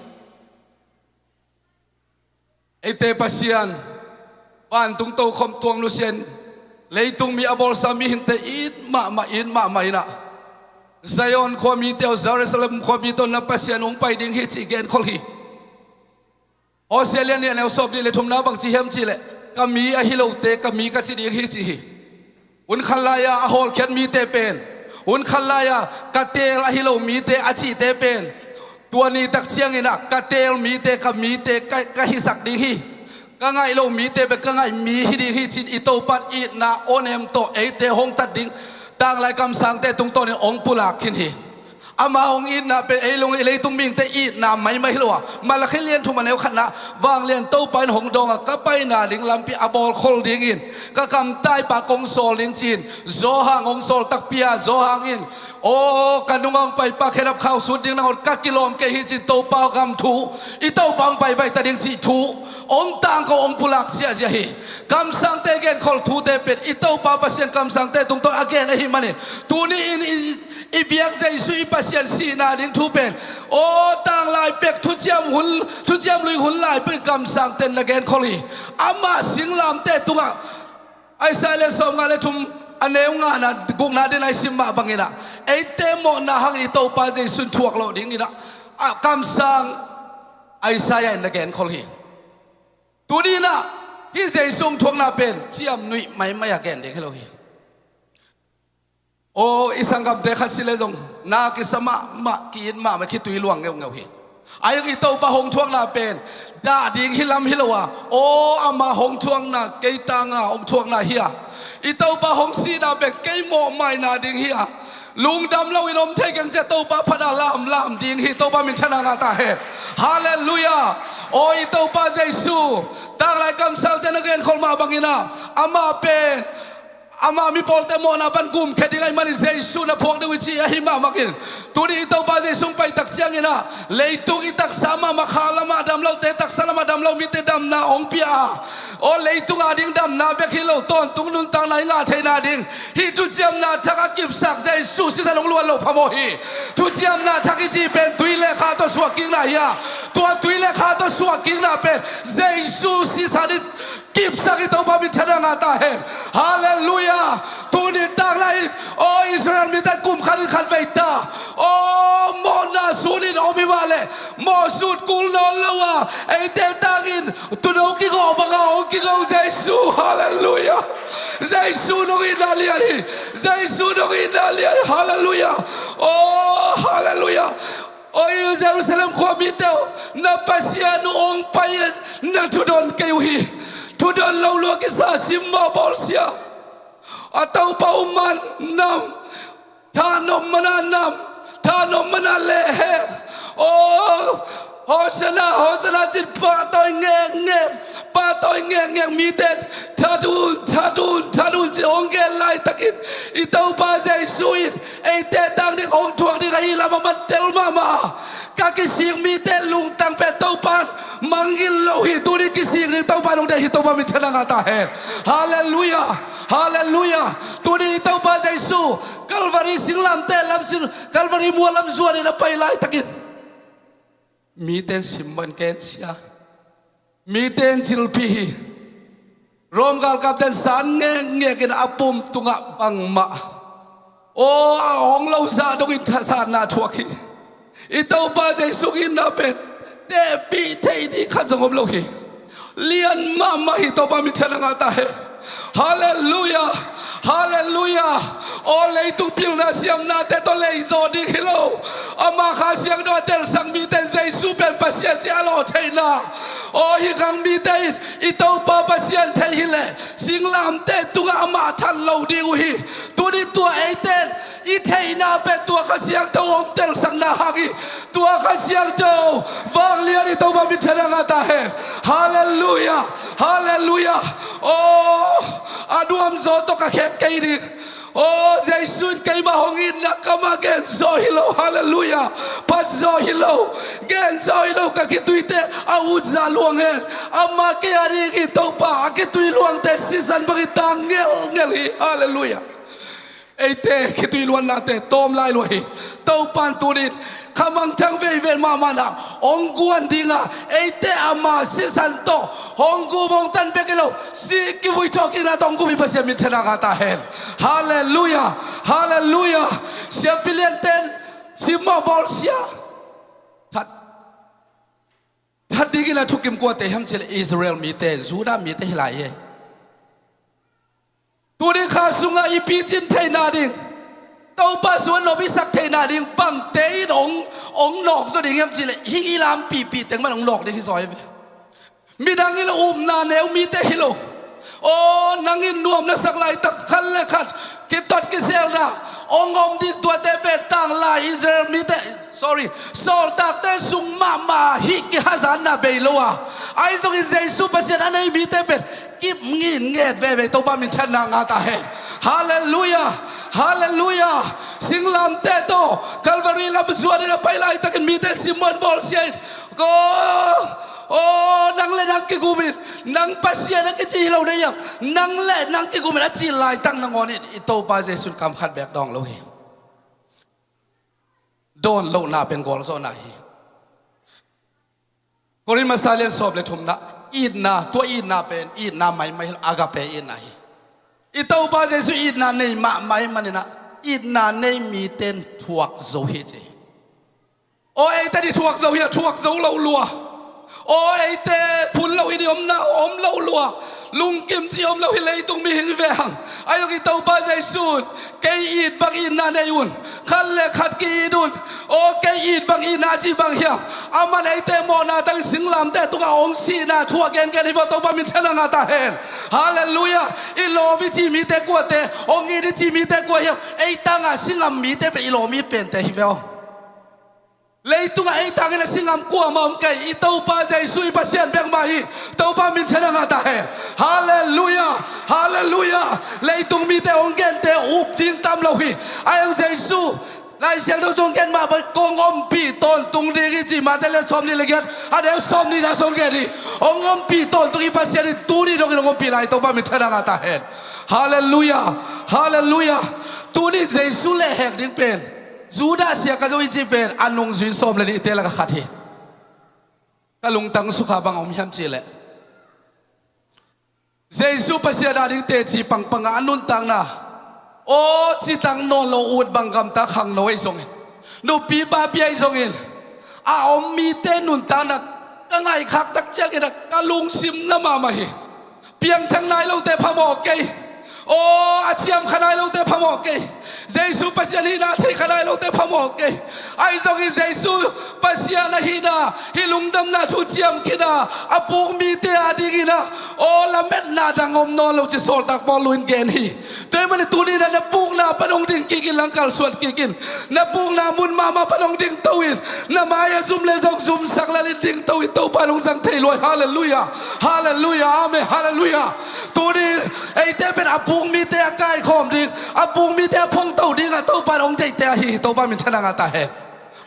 Eite Pasian, vantung tokhom tuang nusian, leitung mi a bawlsa mihingte it mahmah, it mahmah in ah Zion khua mite aw, Jerusalem khua mite aw, na Pasian hong pai ding hi cih genkhol hi. Hosea lian nih a neu sawm nih le thumna bang ci hiam cih leh ka mi ahi lote ka mi ka ci ding hi ci hi. Hun khat lai-a a hawlkhiat mite pen, hun khat lai-a ka teel ahi lo mite a cihte pen, tua ni tak ciangin ah ka teel mite ka mite ka, ka hisak ding hi. Ka ngaih lo mite pen ka ngaih mi hi ding hi ci-in i Topan itna awnem tawh eite hong tat ding tanglai kamsangte tungtawnin hong pulak khin hi. Ama hong itna pen ei lung, ei leitung mihingte itna maimai hi lo a, Malakhi lian thum a neu khatna, vanglian Topa in hong dawng a, ka paina ding lampi a bawlkhol dingin ka kamtaipa kong sawl ding ci-in Johan hong sawl takpi a, Johan in, aw ka nunga hong paipa khedap khau sut ding nangawn ka kilawm kei hi ci-in Topa gam thu, i Topa hong paipai ta ding cih thu hong tangko, hong pulak ziahziah hi. Kamsangte genkhol thute pen i Topa Pasian kamsangte tungtawn a gen ahih manin tuni in i i biak Jesu i Pasian sihna ding thu pen, aw tanglai pek thuciam hun, thuciam lui hun lai pek kamsangten na genkhol hi. Ama singlamte tungah Isaiah lian sawmnga le thum a neu ngana gukna din a i sim mah banginah eite mawhna hang i Topa Jesu in thuak lawh dinginah a kamsang Isaiah in na genkhol hi. Tuninah hih Jesu hong thuakna pen ciamnuih maimai a gen ding hi lo hi. Aw i sanggamte khat si le zong na kisa mahmah, ki-it mahmah, khitui luang ngeungeu hi. A i Topa hong thuakna pen dah ding hi lam hi lo a, aw ama hong thuakna kei tanga hong thuakna hi a, i Topa hong sihna pen kei mawhmaina ding hi a, lungdam loin om thei keng ciah Topa phat a lamlam ding hi. Topa minthanna ngah ta hen. Halleluiah. Aw i Topa Jesu, tanglai kamsangte na genkhol mah banginah amah pen ama mipawlte mawhna pan gumkhia ding ahih manin Jesu na phuak ding uh hi ci ahi mahmakin, tuni i Topa Jesu hong pai tak cianginah leitung i taksa mahmah kha lamah dam lote, taksa lamah dam lo mite damna hong pia a, aw leitung a ding damna bek hi lo, tawntung nuntakna i ngah theihna ding hih thuciamna thak a kipsak Jesu sisan hong luan lo phamawh hi. Thuciamna thak i cih pen tui le kha tawh suakkikna hi a, tua tui le kha tawh suakkikna pen Jesu sisan i kipsak i Topa minthanna ngah ta hen. Halleluiah. Tuni tanglai in aw Israel mite kum khat in khat vei ta, aw mawhna sun in om hi mah leh mawh sut kul nawn lo a, eite tangin tuuno kigawh banga hong kigawh Jesu. Halleluiah. Jesu nong itna lian hi. Jesu nong itna lian hi. Halleluiah. Aw halleluiah. Aw i Jerusalem khua mite aw, na Pasian uh hong pai in na thudon kei uh hi. Thudon lo lua kisa, simmawh bawlsia. A Topa uh man nam, thanom mana nam, thanom mana lehhek. Aw Hosanna, Hosanna cin pahtawi ngekngek, pahtawi ngekngek mite thatun, thatun, thatun cin hong gen laitakin i Topa Jesu in eite tang ding hong thuak ding ahi lam a man tel mahmah a, ka kisik mite lungtang pen Topa in mangngilh lo hi. Tuni kisik ding Topa in hong deih hi. Topa minthanna ngah ta hen. Halleluiah. Halleluiah. Tuni i Topa Jesu Kalvari singlamte lam sing, Kalvari mual lam zuanin a pai laitakin mite in simmawh in gensia, mite in zilpih hi. Rom galkapte in san ngekngek in a pum tungah bangmah, aw a hong lo zah dongin thasanna thuak hi. I Topa Jesu itna pen tehpih thei ding khat zong om lo hi. Lian mahmah hi. Topa minthanna ngah ta hen. Halleluiah. Halleluiah. Aw leitung pilna siamnate tawh lei zawh ding hi lo. Ama Kha Siangtho a telsak mite in Jesu pen Pasian ci a lawh theihna, aw hih khang mite in i Topa Pasian thei hileh singlamte tungah amah that lo ding uh hi. Tuni tua eite in i theihna pen tua Kha Siangtho hong telsakna hang hi. Tua Kha Siangtho vanglian i Topa minthanna ngah ta hen. Halleluiah. Halleluiah. Aw a nuamzaw tawh ka khek kei ding. Aw Jesu in keimah hong itna kamah genzaw hi lo. Halleluiah. Phatzaw hi lo, genzaw hi lo. Ka khituite a utzah luang hen. Amah kei a ding i Topa a khitui luangte sisan bangin tang ngelngel hi. Halleluiah. Eite khitui luannate tawm lai lua hi. Topa in tunin khamangthang veivel mahmahna hong guan dinga eite ama sisan tawh hong gum hong tan bek hi lo, si kivui thawhkikna tawh hong gum hi. Pasian minthanna ngah ta hen. Halleluiah. Halleluiah. Siampi lianten simmawh bawlsia. That, that dingin a thukim kuate hiam cileh Israel mite, Judah mite hi lai hi. Tuni kha sungah i picin theihna ding, Topa suan nop i sak theihna ding bangte in hong, hong nawk zaw ding hiam cileh hih i lampipi teng man hong nawk ding hi zaw hi ve. Midang in upna neu mite hi lo. Aw nang in nuam na sak laitak khat le khat kitot kiselna, Hong om ding tuate pen tanglai Israel mite, sorry, sawltakte sung mahmah hi kihazatna bei lo a, ahi zongin Jesu Pasian a nei mite pen kip ngitnget veve, Topa minthanna ngah ta hen. Halleluiah. Halleluiah. Singlamteh tawh Calvary lam zuanin a pai laitakin mite simon bawlsia in, ko, aw, nang le nang kigumin, nang Pasian a kici hi lo na hiam? Nang le nang kigumin a ci laitak nangawn in i Topa Jesu in kam khat beek dawng lo hi. Dawn lohna pen gualzawhna hi. Korin masa lian sawm le thumna, itna, tua itna pen itna maimai hi lo, agape itna hi. I Topa Jesu itna nei mahmah ahih manin ah itna nei mite in thuak zo hi ci hi. Aw, eite di thuak zo hi a, thuak zo lo lua. Aw, eite phun lo hi di omna om lo lua. Lungkim cih om lo hi, leitung mihing ve hang. Ahi zongin i Topa Jesu in kei it bang itna nei un. Khat le khat ki-it un. Aw, kei it bang itna cih bang hiam? Aman eite mawhna tang singlamteh tungah hong sihna thu a gengen hi vaw, Topa minthanna ngah ta hen. Halleluiah. I lawm i cih mite kuate, hong it i cih mite kua hiam? Ei tangah singam mite pen i lawm i pente hi ve aw. Leitungah ei tangin a singam kuamah om kei, i Topa Jesu i Pasian bek mah hi. Topa minthanna ngah ta hen. Halleluiah. Halleluiah. Leitung mite hong gente up ding tam lo hi. Ahi hang Jesu Lai Siangtho sung gen mah bang, kong ompih tawntung ding hi ci, Mate lian sawmnih le giat, a neu sawmnihna sung gen hi. Hong ompih tawntung i Pasian in tuni dongin hong ompih lai, Topa minthanna ngah ta hen. Halleluiah. Halleluiah. Tuni Jesu lehhek ding pen Judas sia ka zo i cih pen a nungzui sawm le nihte lakah khat hi. Ka lungtang sukha, bang om hiam cih leh Jesu Pasian a ding teci pangpang a, a nuntakna aw citak nawn lo, ut bang gamta khangno ahi zongin, nupi papi ahi zongin, a om mite nuntakna ka ngaihkhak tak ciangin ah ka lungsim na mahmah hi. Piangthak nai lote phamawh kei. Aw, a ciam kha nai lote phamawh kei. Jesu Pasian hihna thei kha nai lote phamawh kei. Ahi zongin Jesu Pasian a hihna, hih lungdamna thu ciam khin a, a puk mite a dingin ah, aw, lametna dang om nawn lo ci Sawltak Paul in gen hi. Tua ahih manin tuni-in ah na pukna pan hong ding kik in, lang kalsuan kik in. Na pukna mun mahmah pan hong dingto in, na mai-ah zum leh zong zumsak lel in dingto in, Topa in hong zang thei lua hi. Halleluiah. Halleluiah. Amen. Halleluiah. Tuni-in eite pen a puk mite a kaikhawm ding, a puk mite a phongto dingah Topa in hong deihte ahi hi. Topa minthanna ngah ta hen.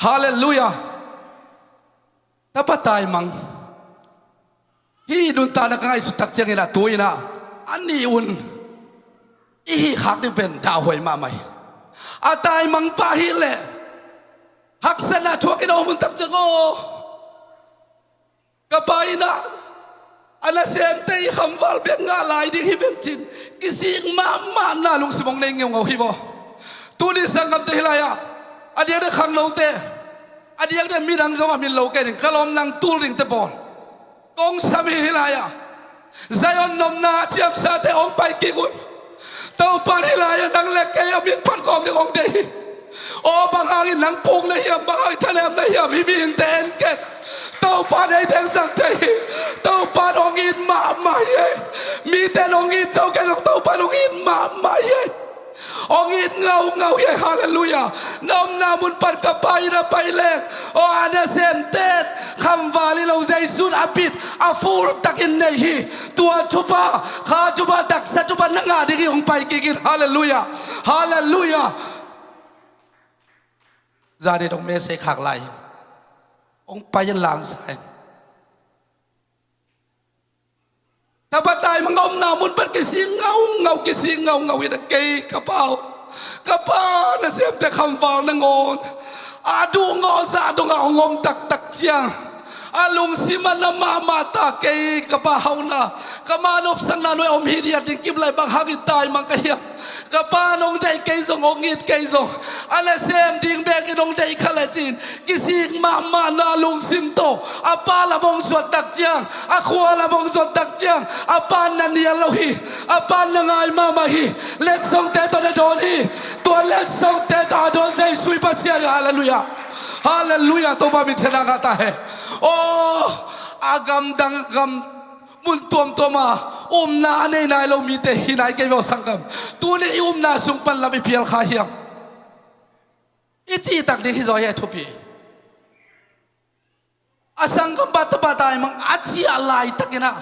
Halleluiah. Tapa taimang. Hih nuntakna ka ngaihsut tak ciangin ah tu-in ah a nih un i hih khak ding pen dahhuai mahmah hi. A taimang pah hi leh haksatna thuak in a om hun tak ciang aw, ka pa in ah a nasemte i khamval bek ngah lai ding hi veng ci-in kisik mahmahna lungsim hong nei ngeungau hi vaw. Tuni sanggamte hih lai-ah a diakdiak khangnote, a diakdiak midang zong a min lo kei ding, ka lawm nang tul dingte pawl kong sam hi hih lai-ah. Zion nopna ciamsate hong pai kik un. Topa in hih lai-ah nang le kei a min phatkhawm ding hong deih hi. Aw, bang hangin nang puk na hiam, bang hangin thanem na hiam, hih mihingte en ken. Topa in eite hong zang thei hi. Topa in hong it mahmah hi ei. Mite in hong it zo kei zong Topa in hong it mahmah hi ei. Hong it ngaungau hi ei. Halleluiah. Na omna mun pan ka pa in a pai leng, aw, a nasemte in khamval hi lo, Jesu in a bit a full takin nei hi. Tua thupha, kha thupha, taksa thupha na ngah ding hi, hong pai kik in. Halleluiah. Halleluiah. Zani dong message khak lai hi. Hong pai in, langsa in. Tapa taimang a omna mun pan kisik ngaungau, kisik ngaungau in ah, kei ka pa aw, ka pa nasemte khamval nangawn a duhgawh zah dongah hong om taktak ciang a lungsim ah na mahmah ta. Kei ka pa hauhna, ka ma nopsakna nuai om hithiat ding kip lai, bang hangin taimang ka hiam? Ka pa in hong deih kei zong, hong it kei zong, a nasem ding bekin hong deih kha leh ci-in kisik mahmahna lungsim tawh a pa lam hong zuat tak ciang, a khua lam hong zuat tak ciang, a pa in na nial lo hi. A pa in na ngai mahmah hi. Letsongte tawh na dawn hi. Tua letsongte tawh a dawn Jesu i Pasian hi. Halleluiah. Halleluiah. Topa minthanna ngah ta hen. Aw, a gamdang gam mun tuamtuam ah upna a nei nai lo mite hi nai kei ve aw, sanggam. Tuni i upna sung pan lam i phial kha hiam? I cihtak ding hi zaw hi a thupi. A sanggam pa tapa taimang a ciah laitakin ah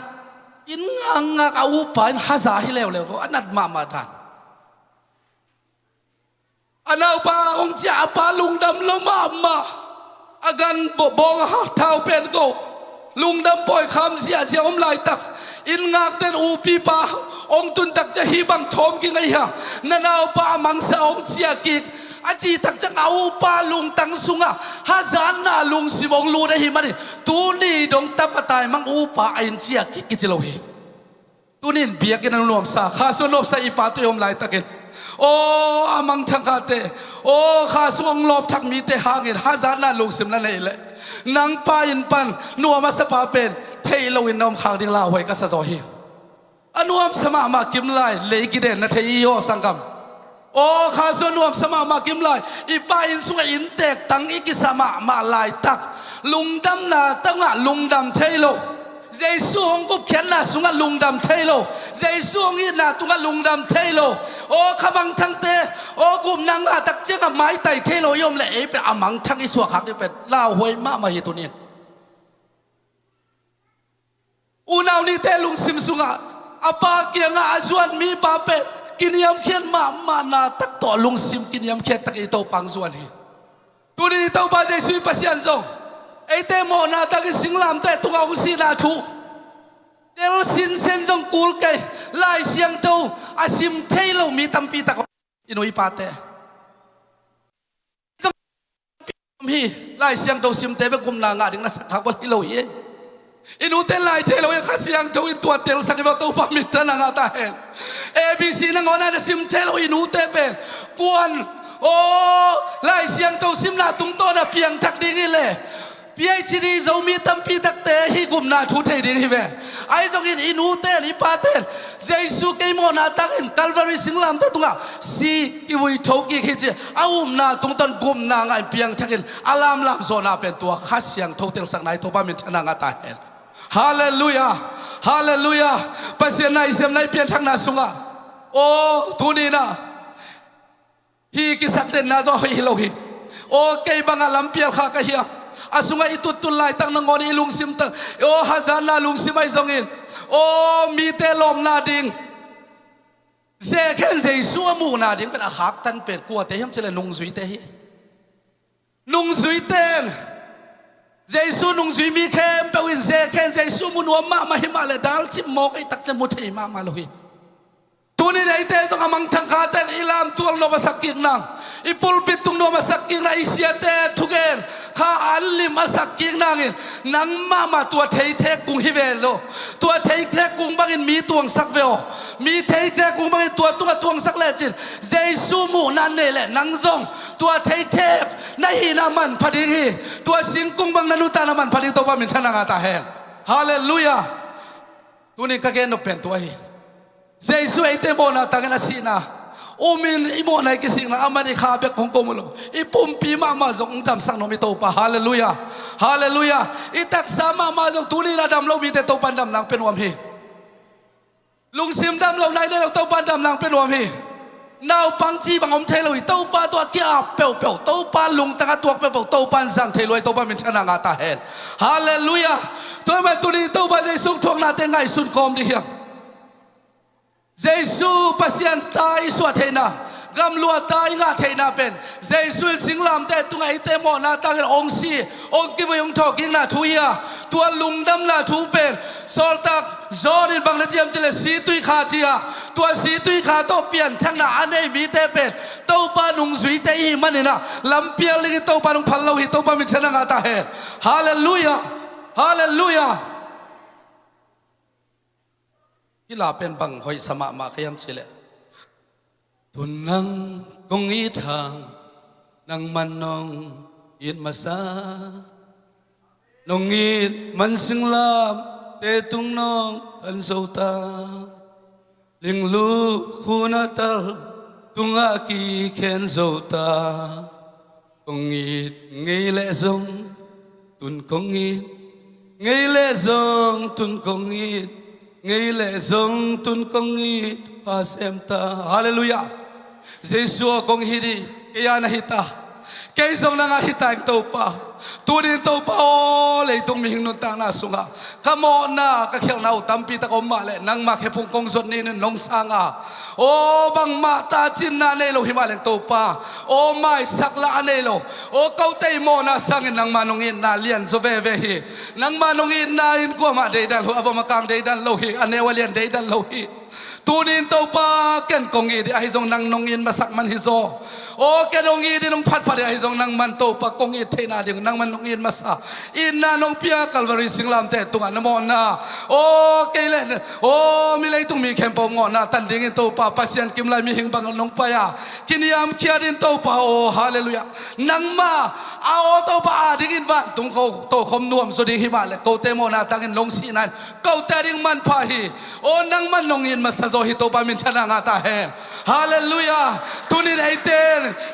inn ngakngak a upa in haza hi leuleu vo, a nat mahmah dan. A naupa hong ciah a pa lungdam lo mahmah. A gan bawng a thau pen ko lungdam pawi kham ziahziah om laitak, inn ngakten upipa hong tuntak ciah hih bang thawm kik ahi a, na naupa a mangsa hong ciah kik a cihtak ciang a upa lungtang sungah hazatna lungsim hong lut ahih manin tuni dong tapa taimang upa a inn ciah kik kici lo hi. Tunin biakinn a nuamsa, kha sung a nuamsa i pa tui om laitakin, aw a mangthang khate, aw kha sung hong lawpthak mite hangin hazatna lungsim na neih leh nang pa inn pan nuam a sapa pen theih loin na om khak ding lauhuai ka sa zaw hi. A nuamsa mahmah kim lai lei kiden na thei i aw sanggam. Aw kha sung a nuamsa mahmah kim lai, i pa inn sungah innteek tang i kisa mahmah laitak, lungdamna tungah lungdam thei lo, Jesu hong gupkhiatna sungah lungdam thei lo, Jesu hong itna tungah lungdam thei lo. Aw kha mangthangte, aw gupna ngahtak ciangah maitai thei lo i om leh ei pen a mangthang i suahkhak ding pen lauhuai mahmah hi tunin. Unau nite lungsim sungah a pa kiangah a zuan mipa pen kiniamkhiat mahmahna tak tawh lungsim kiniamkhiat tak i Topa hong zuan hi. Tunin i Topa Jesu i Pasian zong eite mawhna takin singlamteh tungah hong sihna thu tel sinsen zong kul kei, Lai Siangtho a sim thei lo mi tampi tak i nu i pate hi. Lai Siangtho simte bek gupna ngah ding na sak khak bal hi lo hi. I nute lai thei lo hi, Kha Siangtho in tua telsak hi bek, Topa minthanna ngah ta hen. A B C nangawn a na sim thei lo i nute pen kuan, aw Lai Siangtho simna tungtawn a piangthak ding hi leh P H D zo mi tampi takte hih gupna thu thei ding hi ve. Ahi zongin i nute in i pate in Jesu kei mawhna takin Calvary singlamteh tungah si i vui tho kik hi ci a upna tungtawn gupna ngah in piangthakin a lamlam zawhna pen tua Kha Siangtho telsakna hi. Topa minthanna ngah ta hen. Halleluiah. Halleluiah. Pasian na i siamna i pianthakna sungah, aw tuni in ah hih kisakdenna zaw hoih hi lo hi. Aw kei bangah lampial kha ka hiam? A sungah i tuttut laitak nangawn i lungsim tak, aw hazatna lungsim ahi zongin, aw mite lawpna ding zekhen Jesu a muhna ding pen a khaktan pen kuate hiam cileh nungzuite hi. Nungzuite in Jesu nungzui mi khempeuh in zekhen Jesu mu nuam mahmah hi mah leh dalcip mawk ei takcia mu thei mahmah lo hi. Tunin eite zong a mangthang khate in i lamtual nuam a sak kik nang, i pulpit tung nuam a sak kik nang, i siate thugen kha an lim a sak kik nangin nang mahmah tua theithek kung hi ve lo. Tua theithek kung bangin mi tuangsak ve aw. Mi theithek kung bangin tua tungah tuangsak lecin Jesu muhna nei leh nang zong tua theithek na hihna manpha ding hi. Tua singkung bang na nuntakna manpha ding Topa minthanna ngah ta hen. Halleluiah. Tunin ka gen nop pen tua hi. Jesu eite mawhna tangin a sihna, umin i mawhna i kisikna, aman i kha bek hong ko mu lo, i pumpi mahmah zong hong damsak nuam i Topa. Halleluiah. Halleluiah. I taksa mahmah zong tunin a dam lo mite Topa in dam nang pia nuam hi. Lungsim dam lo, nai nei lo Topa in dam nang pia nuam hi. Naupang ci bang om thei lo hi. Topa tawh a ki-ap peuhpeuh, Topa lungtang a tuak peuhpeuh Topa in zang thei lua hi. Topa minthanna ngah ta hen. Halleluiah. Tua ahih manin tunin Topa Jesu thuaknate ngaihsun kawm ding hiam? Jesu Pasian ta i suah theihna, gamluah ta i ngah theihna pen Jesu in singlamteh tungah eite mawhna tangin hong si, hong kivui, hong thawhkikna thu hi a, tua lungdamna thu pen sawltak John in bang na ci hiam cileh situikha ci a, tua situikha tawh pianthakna a nei mite pen Topa nungzuite i hih manin ah lampial dingin Topa in hong phal lo hi. Topa minthanna ngah ta hen. Halleluiah. Halleluiah. Hih la pen bang hoihsa mahmah ka hiam cileh, tun nang kong it hang nangman nong it masa, nong it man singlamteh tung nong phan zo ta, linglu khun a tal tungah kikhen zo ta. Kong it ngei leh zong tun kong it, ngei leh zong tun kong it, ngei leh zong tun kong it, pha sem ta. Halleluiah. Jesu aw kong hih dih, kei a na hih ta. Kei zong nang a hi ta ing Topa. Tunin Topa aw, leitung mihing nuntakna sungah ka mawhna, ka khialhna uh tampi tak om mah leh nangmah khephung kong zuat ni-in nong sang a, aw bangmah tacinna nei lo hi mah leng Topa, aw maisak lah a nei lo, aw kote i mawhna sangin nangmah nong itna lian zaw veve hi. Nangmah nong itna in kuamah deidan lo, a vom a kang deidan lo hi, a neu a lian deidan lo hi. Tunin Topa ken kong it hi, ahi zong nang nong it masak man hi zaw. Aw ken hong it hi, nong phatphat hi, ahi zong nangman Topa kong it theihna ding nangman nong it masa. Itna nong pia Calvary singlamteh tungah na mawhna. Aw kei le aw mi leitung mi khempeuh mawhna tan dingin Topa Pasian kim lai mihing bang nong pai a, kiniamkhiat in Topa aw, halleluiah. Nangmah a aw Topa a dingin vantung ko tokhom nuam zaw ding hi mah leh kote mawhna tangin nong sihna in kote a ding manpha hi. Aw nangman nong it masa zaw hi, Topa minthanna ngah ta hen. Halleluiah. Tunin eite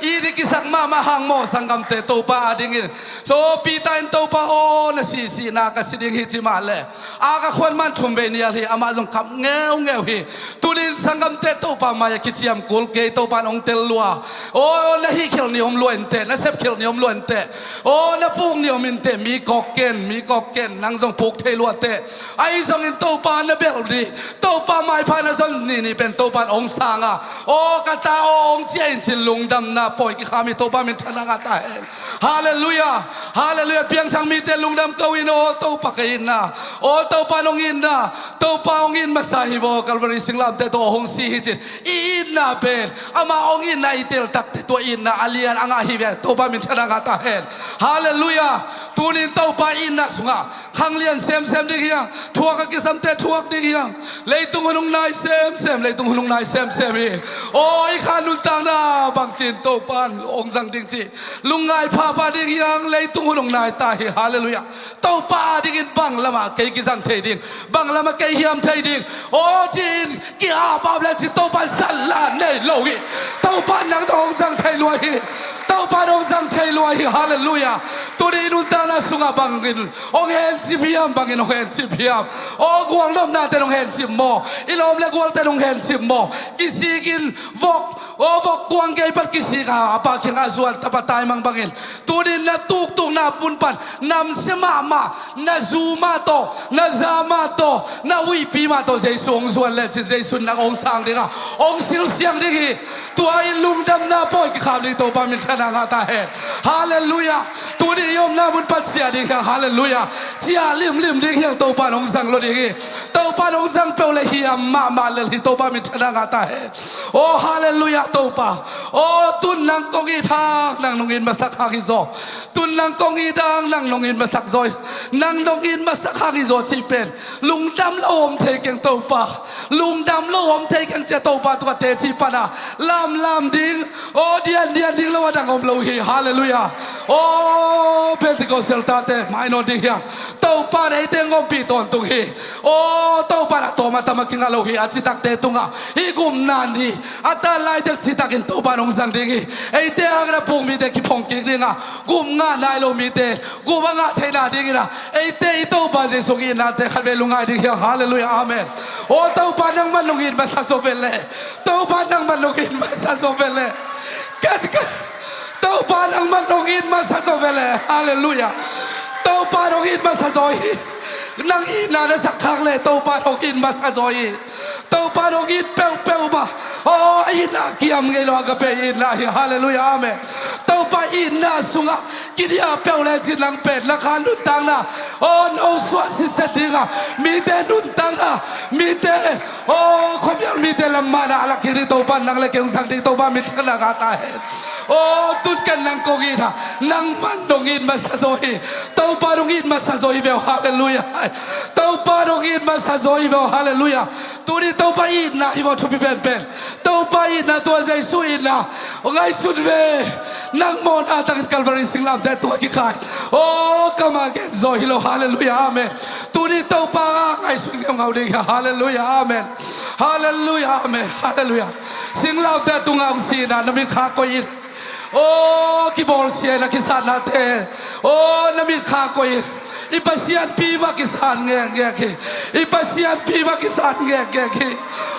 it i kisak mahmah hang maw sanggamte, Topa a dingin. So Peter in Topa aw na sihsihna ka si ding hi ci mah leh a ka khuan man thum vei nial hi, amah zong kap ngeungeu hi. Tunin sanggamte Topa mai-ah kiciam kul kei, Topa in hong tel lua. Aw na hih khialh ni om lua inteh, na sep khialh ni om lua inteh. Aw na puk ni om inteh, mi kawk ken, mi kawk ken, nang zong puk thei lua teh. Ahi zongin Topa na belh ni, Topa maipha na zon ni ni pen Topa in hong sang a, aw ka ta aw hong ciah in cin lungdamna pawi kikham hi, Topa minthanna ngah ta hen. Halleluiah. Halleluiah. Piangthak mite lungdam ko in, aw Topa ka itna, aw Topa nong itna, Topa hong it masa hi vaw, Calvary singlamteh tawh hong si hi cin i itna pen amah hong itna i tel takteh tua itna a lian a ngah hi ve, Topa minthanna ngah ta hen. Halleluiah. Tunin Topa itna sungah khang lian semsem ding hi hang, thuak a kisamte thuak ding hi hang. Leitung hun hong nai semsem, leitung hun hong nai semsem hi. Aw i kha nuntakna bangci in Topa in hong zang ding ci lungngai phapha ding hi hang, leitung hun hong nai ta hi. Halleluiah. Topa a dingin bang lamah kei kizang thei ding, bang lamah kei hiam thei ding, aw ci-in ki-apap le ci Topa in zat lah nei lo hi. Topa in nang zong hong zang thei lua hi. Topa in hong zang thei lua hi. Halleluiah. Tuni i nuntakna sungah bangin hong hencip hiam, bangin hong hencip hiam? Aw gualnopnate in hong hencip maw? I lawm le gualte in hong hencip maw? Kisikin vok, aw vok kuang gei pat kisik a, a pa kiangah zuan tapa taimang bangin tunin na tuktukna mun pan namsia mahmah, na zu mah tawh, na za mah tawh, na huihpi mah tawh Jesu hong zuan lecin Jesu in nang hong sang ding a, hong silsiang ding hi. Tua in lungdamna pawi kikham ding, Topa minthanna ngah ta hen. Halleluiah. Tuni i omna mun pan ciah ding hi hang. Halleluiah. Ciah limlim ding hi hang, Topa in hong zang lo ding hi. Topa in hong zang peuh le hiam mahmah lel hi, Topa minthanna ngah ta hen. Aw halleluiah Topa. Aw tun nang kong it hang, nang nong it masak hang hi zaw. Tun nang kong it hang, nang nong it masak zaw hi. Nang nong it masak hang hi zaw cih pen lungdam lo om thei keng Topa. Lungdam lo om thei keng ci-a Topa tungah teci pana lamlam ding, aw diandian ding lo a dang om lo hi. Halleluiah. Aw Pentecostal tate mainawt ding hi hang. Topa in eite hong ompih tawntung hi. Aw Topa in a tawm a tam a kingah lo hi. A citakte tungah hih gupna ni a tan laitak citakin Topa in hong zang ding hi. Eite hangin a puk mite kiphong kik ding a, gup ngah nai lo mite gup a ngah theihna dingin a, eite i Topa Jesu hong itnate khatvei lungngai ding hi hang. Halleluiah. Amen. Aw Topa nangman nong it masa zaw ve leh. Topa nangman nong it masa zaw ve leh. Ken ka Topa nangman nong it masa zaw ve leh. Halleluiah. Topa nong it masa zaw hi. Nang itna na sak khak leh Topa nong it masa zaw hi. Topa nong it peuhpeuh mah. Aw a itna kiam ngei lo, agape itna hi. Halleluiah. Amen. Topa itna sungah kidiah peuh lecin nang pen na kha nuntakna, aw no suah sitset ding a, mite nuntakna, mite, aw khuamial mite lam mahna a lak kik ding Topa in nang le kei hong zang ding, Topa minthanna ngah ta hen. Aw tun ken nang kong it a, nangman nong it masa zaw hi. Topa nong it masa zaw hi ve aw. Halleluiah. Topa nong it masa zaw hi ve aw. Halleluiah. Tuni Topa itna hi vaw thupi penpen. Topa itna, tua Jesu itna ngaihsun ve. Nang mawhna tangin Calvary singlamteh tungah kikhai. Aw kamah gen zaw hi lo. Halleluiah. Amen. Tuni Topa ngaihsun ngeungau ding hi. Halleluiah. Amen. Halleluiah. Amen. Halleluiah. Singlamteh tungah hong sihna na mit khak koih in. Aw, kibawlsia in a kisatnate, aw, na mitkha koih in. I Pasian pi mah kisat ngekngek hi. I Pasian pi mah kisat ngekngek hi.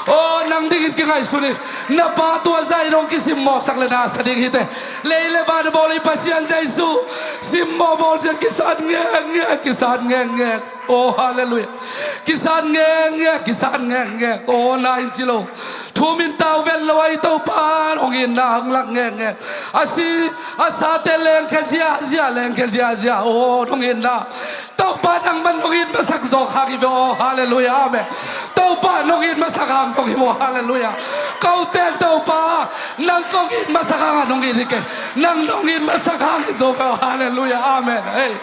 Aw, nang dingin kingaihsun in. Na pa tua zah in hong kisimmawhsak le na sa ding hi teh. Lei le van a bawl i Pasian Jesu simmawh bawlsia in kisat ngekngek, kisat ngekngek. Aw, halleluiah. Kisat ngekngek, kisat ngekngek. Aw, na in ci lo. Thu min tau vet lo a, i Topa in hong itna hong lak ngekngek. A si, a sate lengkhia ziahziah, lengkhia ziahziah. Aw, hong itna. Topa nangman hong it masak zawk hang hi ve. Aw, halleluiah, amen. Topa hong it masak hang zong hi ve. Aw, halleluiah. Kote in Topa, nang kong it masak hang a hong it hi kei. Nang hong it masak hang hi zaw ve. Aw, halleluiah, amen. Hei.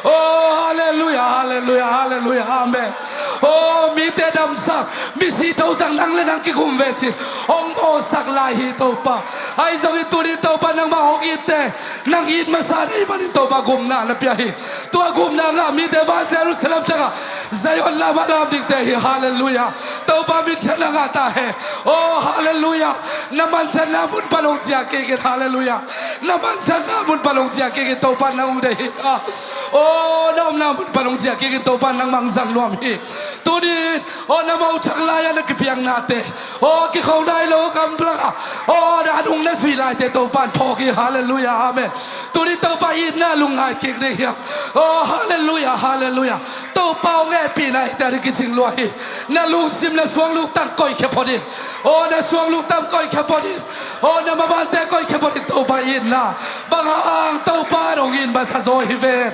Aw, halleluiah, halleluiah, halleluiah, amen. Aw, mite damsak, misi tho zang nang le nang kikum ve cin hong mawhsak lai hi Topa. Ahi zongin tuni Topa nangmah hong itte, nang it masa na hih manin Topa gupna na pia hi. Tua gupna ngah mite van Jerusalem tagah Zion lamah lam dingte hi. Halleluiah. Topa minthanna ngah ta hen. Aw, halleluiah. Na manthanna mun pan hong ciah kik in. Halleluiah. Na manthanna mun pan hong ciah kik in, Topa nang hong deih hi. Aw, na omna mun pan hong ciah kik in, Topa nangmah hong zang nuam hi. Tuni, aw, na mo thak lai-ah na kipiaknate, aw, kikho nai lo gam lakah, aw, na a nung na zuih laite Topa in phawk hi. Halleluiah, amen. Tuni Topa itna lungngai kik ding hiam? Aw, halleluiah, halleluiah. Topa hong hehpihna hihte a ding kicing lua hi. Na lungsim, na suang lungtang koihkhia phot in. Aw, na suang lungtang koihkhia phot in. Aw, na mabante koihkhia phot in, Topa itna. Bang hang? Topa in hong it masa zaw hi ven.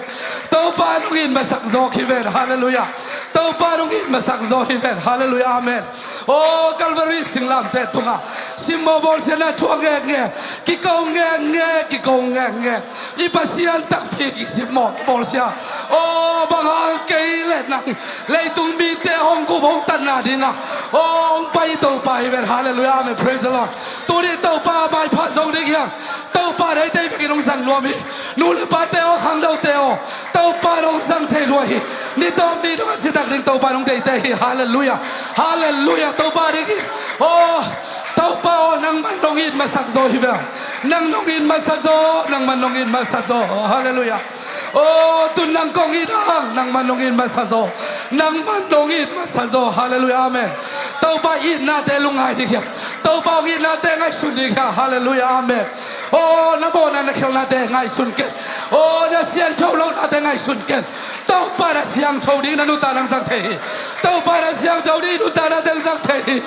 Topa in hong it masak zaw hi ven. Halleluiah. Topa in hong it masak zaw hi ven. Halleluiah. Amen. Aw, Calvary singlamteh tungah simmawh bawlsiatna thuak ngekngek, kiko ngekngek, kiko ngekngek. I Pasian takpi kisimmawh, kibawlsia. Aw, bang hang kei le nang leitung mite hong gup hong tatna dingah, aw, hong pai Topa hi ven. Halleluiah, amen. Praise the Lord. Tuni Topa maipha zong ding hiam? Topa in eite bekin hong zang nuam hi. Nu le pate aw, khangnote aw, Topa in hong zang thei lua hi. Ni tawp ni dong a citak ding Topa in hong deihte hi. Halleluiah. Halleluiah. Topa ding hi. Aw, Topa aw, nangman hong it masak zaw hi ven. Nang hong it masa zaw, nangman hong it masa zaw. Halleluiah. Aw, tun nang kong it hang, nangman hong it masa zaw. Nangman hong it masa zaw. Halleluiah, amen. Topa itnate lungngai ding hiam? Topa hong itnate ngaihsun ding hiam? Halleluiah, amen. Aw, na mawhna na khialhnate ngaihsun ken. Aw, na siangtho lohnate ngaihsun ken. Topa in a siangtho ding na nuntakna hong zang thei hi. Topa in a siangtho ding nuntaknate hong zang thei hi.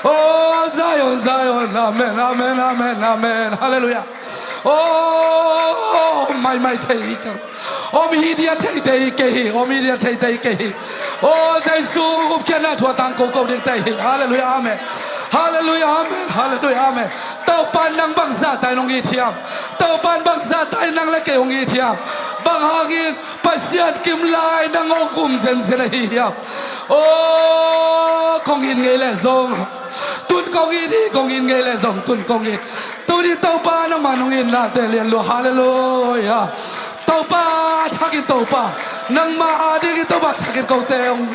Aw, Zion, Zion. Amen, amen, amen, amen. Halleluiah. Aw, maimai thei hi kang. Om hi dia theite hi kei hi. Om hi dia theite hi kei hi. Aw, Jesu gupkhiatna thu a tangko ko dingte hi. Halleluiah, amen. Halleluiah, amen. Halleluiah, amen. Topa in nang bangzahta in hong it hiam? Topa in bangzahta in nang le kei hong it hiam? Bang hangin Pasian kimlai nang hong kum zenzen ahi hiam? Aw, kong it ngei leh zong tun kong it hi, kong it ngei leh zong tun kong it. Tuni Topa nangman hong itnate lian lua. Halleluiah. Topa thakin, Topa nangma adingin, Topa thakin kote hong.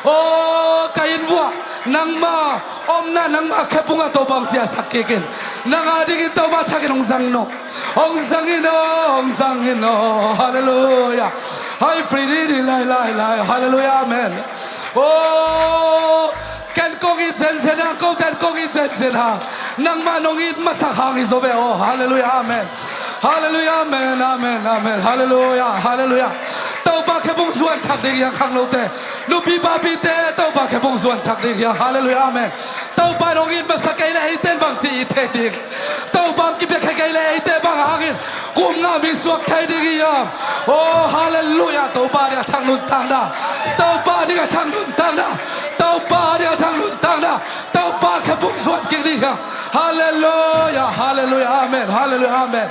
Aw, ka inn vuah nangma omna, nangma khepungah Topa hong ciahsak kik in. Nang adingin Topa thakin hong zang in aw. Hong zang in aw, hong zang in aw. Halleluiah. Hai free di di lai lai lai. Halleluiah, amen. Aw, ken kong it zenzen hang, kote in kong it zenzen hang. Nangmah nong it masak hang hi zaw ve aw. Halleluiah, amen. Halleluiah, amen, amen, amen. Halleluiah, halleluiah. Topa khepung zuan thak ding hiang khangnote, nupi papite, Topa khepung zuan thak ding hiang. Halleluiah, amen. Topa nong it masak kei leh eite in bangci it thei ding? Topa hong kipiakhia kei leh eite bang hangin kum nga mi suak thei ding hiam? Aw, halleluiah. Topa ding a thak nuntakna. Topa ding a thak nuntakna. Topa ding a thak nuntakna. Topa khepung zuan kik ding hiang. Halleluiah, halleluiah, amen, halleluiah, amen.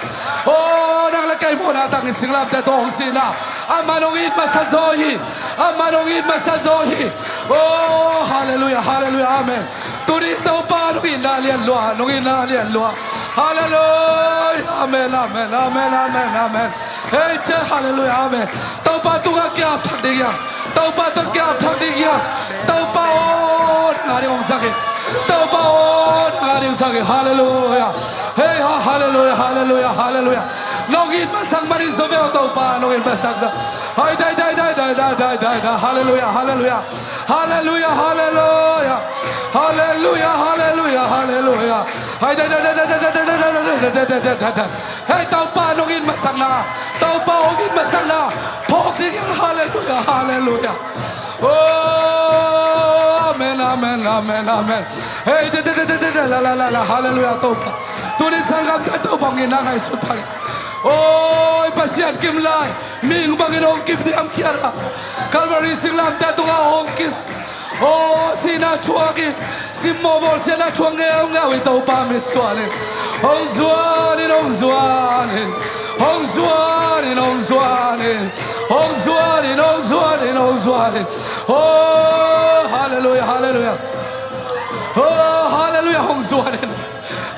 Aw, nang le kei mawhna tangin singlamteh tawh hong sihna, amah nong it masa zaw hi. Amah nong it masa zaw hi. Aw, halleluiah, halleluiah, amen. Tuni Topa nong itna lian lua, nong itna lian lua. Halleluiah, amen, amen, amen, amen, amen. Hei, che, halleluiah, amen. Topa tungah kiap thak ding hiang. Topa tungah kiap thak ding hiang. Topa aw, nang ading hong zang in. Topa aw, nang ading zang in. Halleluiah. Hei, Halleluia, halleluia, halleluia. Nong it masak man in zaw ve aw Topa, nong it masak zaw. Hai, dai, dai, dai. Halleluia, halleluia. Halleluia, halleluia. Halleluia, halleluia, halleluia. Hai, dai, dai, dai. Hei Topa, nong it masakna, Topa hong it masakna phawk ding hi. Halleluia, halleluia. Oh, amen, amen, amen, amen. Hei, de, de, de, de, de, de, la, la, la, la, halleluia, Topa. Tuni sanggamte Topa hong itna ngaihsut pah. Oi, Pasian kim lai, mihing bangin hong kip diam khiat a, Calvary singlamteh tungah hong kis. Oh, sihna thuakin, simmawh bawlsiatna thuak ngeungeu hi Topa, mitsuan in. Hong zuan in, hong zuan in. Hong zuan in, hong zuan in. Hong zuan in, hong zuan in, hong zuan in. Oh, halleluia, halleluia. Oh, halleluia, hong zuan in.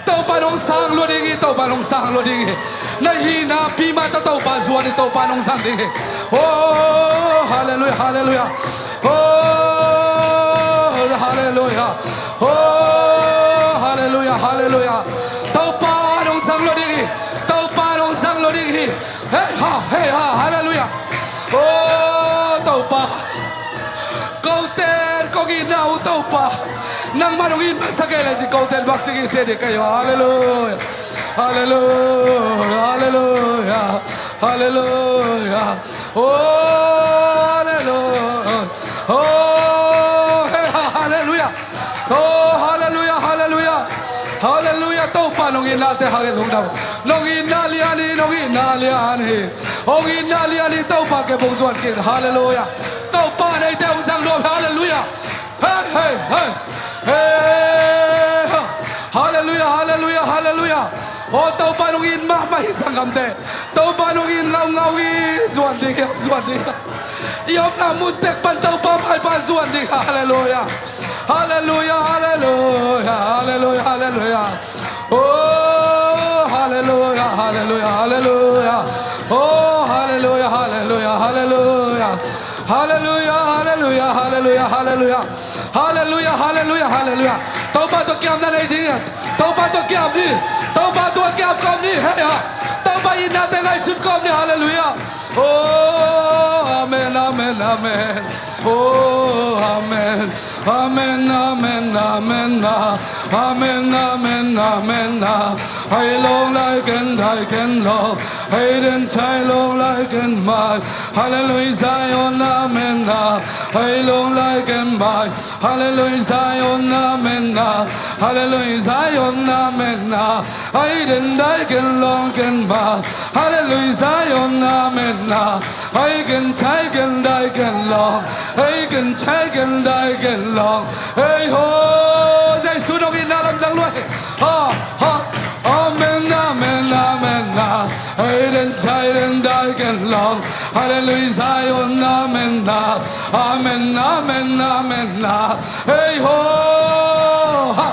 Topa in hong sang lua ding hi, Topa in hong sang lua ding hi. Na hihna pi mah tawh Topa zuan hi, Topa in hong sang ding hi. Oh, halleluia, halleluia. Oh, halleluia. Oh, halleluia, halleluia. Topa in hong sang lua ding hi. Topa in hong sang lua ding hi. Hei ha, hei ha, halleluia. Oh, Topa. Kote in kong itna uh Topa, nangmah in hong it masa kei leh ci, kote in bangci it thei ding ka hi uh. Halleluia. Halleluia, halleluia, halleluia. Oh, halleluia. Oh, he, ha, halleluia. Oh, halleluia, halleluia. Halleluia, Topa in hong itnate hang in lungdam. Nong itna lian hi, nong itna lian hi. Hong itna lian hi, Topa kei bang zuan kik. Halleluia. Topa in eite hong sang nuam hi. Halleluia. Hei, hei, hei. Hei, ha. Halleluia, halleluia, halleluia. Oh, Topa in hong it mahmah hi sanggamte. Topa in hong it ngaungau hi, zuan ding hi, zuan ding hi. I omna mun tek pan Topa maipha zuan ding hi. Halleluia. Halleluia, halleluia, halleluia, halleluia. Oh, halleluia, halleluia, halleluia. Oh, halleluia, halleluia, halleluia. Halleluia, halleluia, halleluia, halleluia. Halleluia, halleluia, halleluia. Topa tawh kiapna nei ding. Topa tawh kiap ding. Topa tawh kiap kawm ding. Hei ha. Topa itnate ngaihsut kawm ding. Halleluia. Oh, amen, amen, amen. Oh, amen. Amen, amen, amen, ah. Amen, amen, amen, ah. Hei long lai ken dai ken long. Hei den chai long lai ken mai. Halleluia, Zion, amen, ah. Hei long lai ken mai. Halleluia, Zion, amen, ah. Halleluia, Zion, amen, ah. Hei den dai ken long ken mai. Halleluia, Zion, amen, ah. Hei ken chai ken dai ken long. Hei ken chai ken dai ken long. Hei ho, Jesu nong itna lamdang lua hi. Ha, ha. Amen, amen, amen, ah. Hei den chai den dai ken long. Halleluia, Zion, amen, ah. Amen, amen, amen, ah. Hei ho, ha.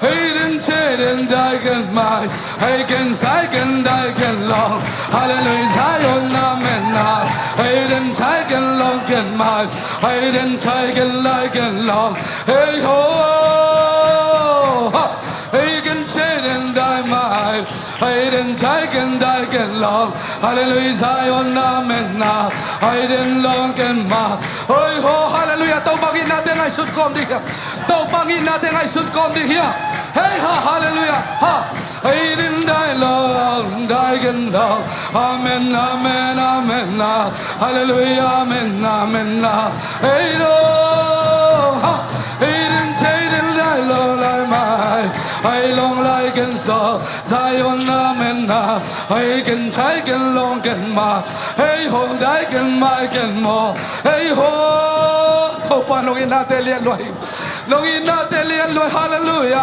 Hei den chai den dai ken mai. Hei ken chai ken dai ken long. Halleluia, Zion, amen, ah. Hei den chai ken long ken mai. Hei den chai ken dai ken long. Hei ho, ha. Hei ken chai den dai mai. Hei den chai ken dai ken long. Halleluia, Zion, amen, ah. Hei den long ken mai. Hei ho, halleluia. Topa itnate ngaihsut kawm ding hi. Topa itnate ngaihsut kawm ding hi. Hei ha, halleluia. Ha. Hei den dai long, dai ken long. Amen, amen, amen, ah. Halleluia, amen, amen, ah. Hei long, ha. Hei den chai den dai long lai mai. Hei long lai ken sawk. Zion, amen, ah. Hei ken chai ken long ken mai. Hei ho, dai ken mai ken maw. Hei ho. Topa nong itnate lian lua hi. Nong itnate lian lua hi. Halleluia.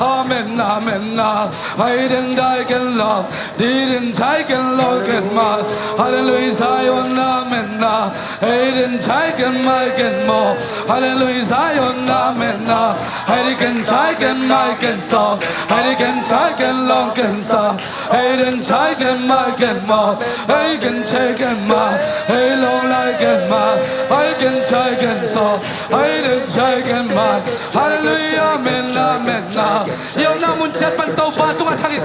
Amen, amen, ah. Hei den dai ken long. Di den chai ken long ken mai. Halleluia, Zion, amen, ah. Hei den chai ken mai ken maw. Halleluia, Zion, amen, ah. Hei di ken chai ken mai ken sawk. Hei di ken chai ken long ken sawk. Hei den chai ken mai ken maw. Hei ken chai ken mai. Hei long lai ken mai. Hei ken chai ken sawk. Hei den chai ken mai. Halleluia, amen, amen, ah. I omna mun siat pan Topa tungah thak it.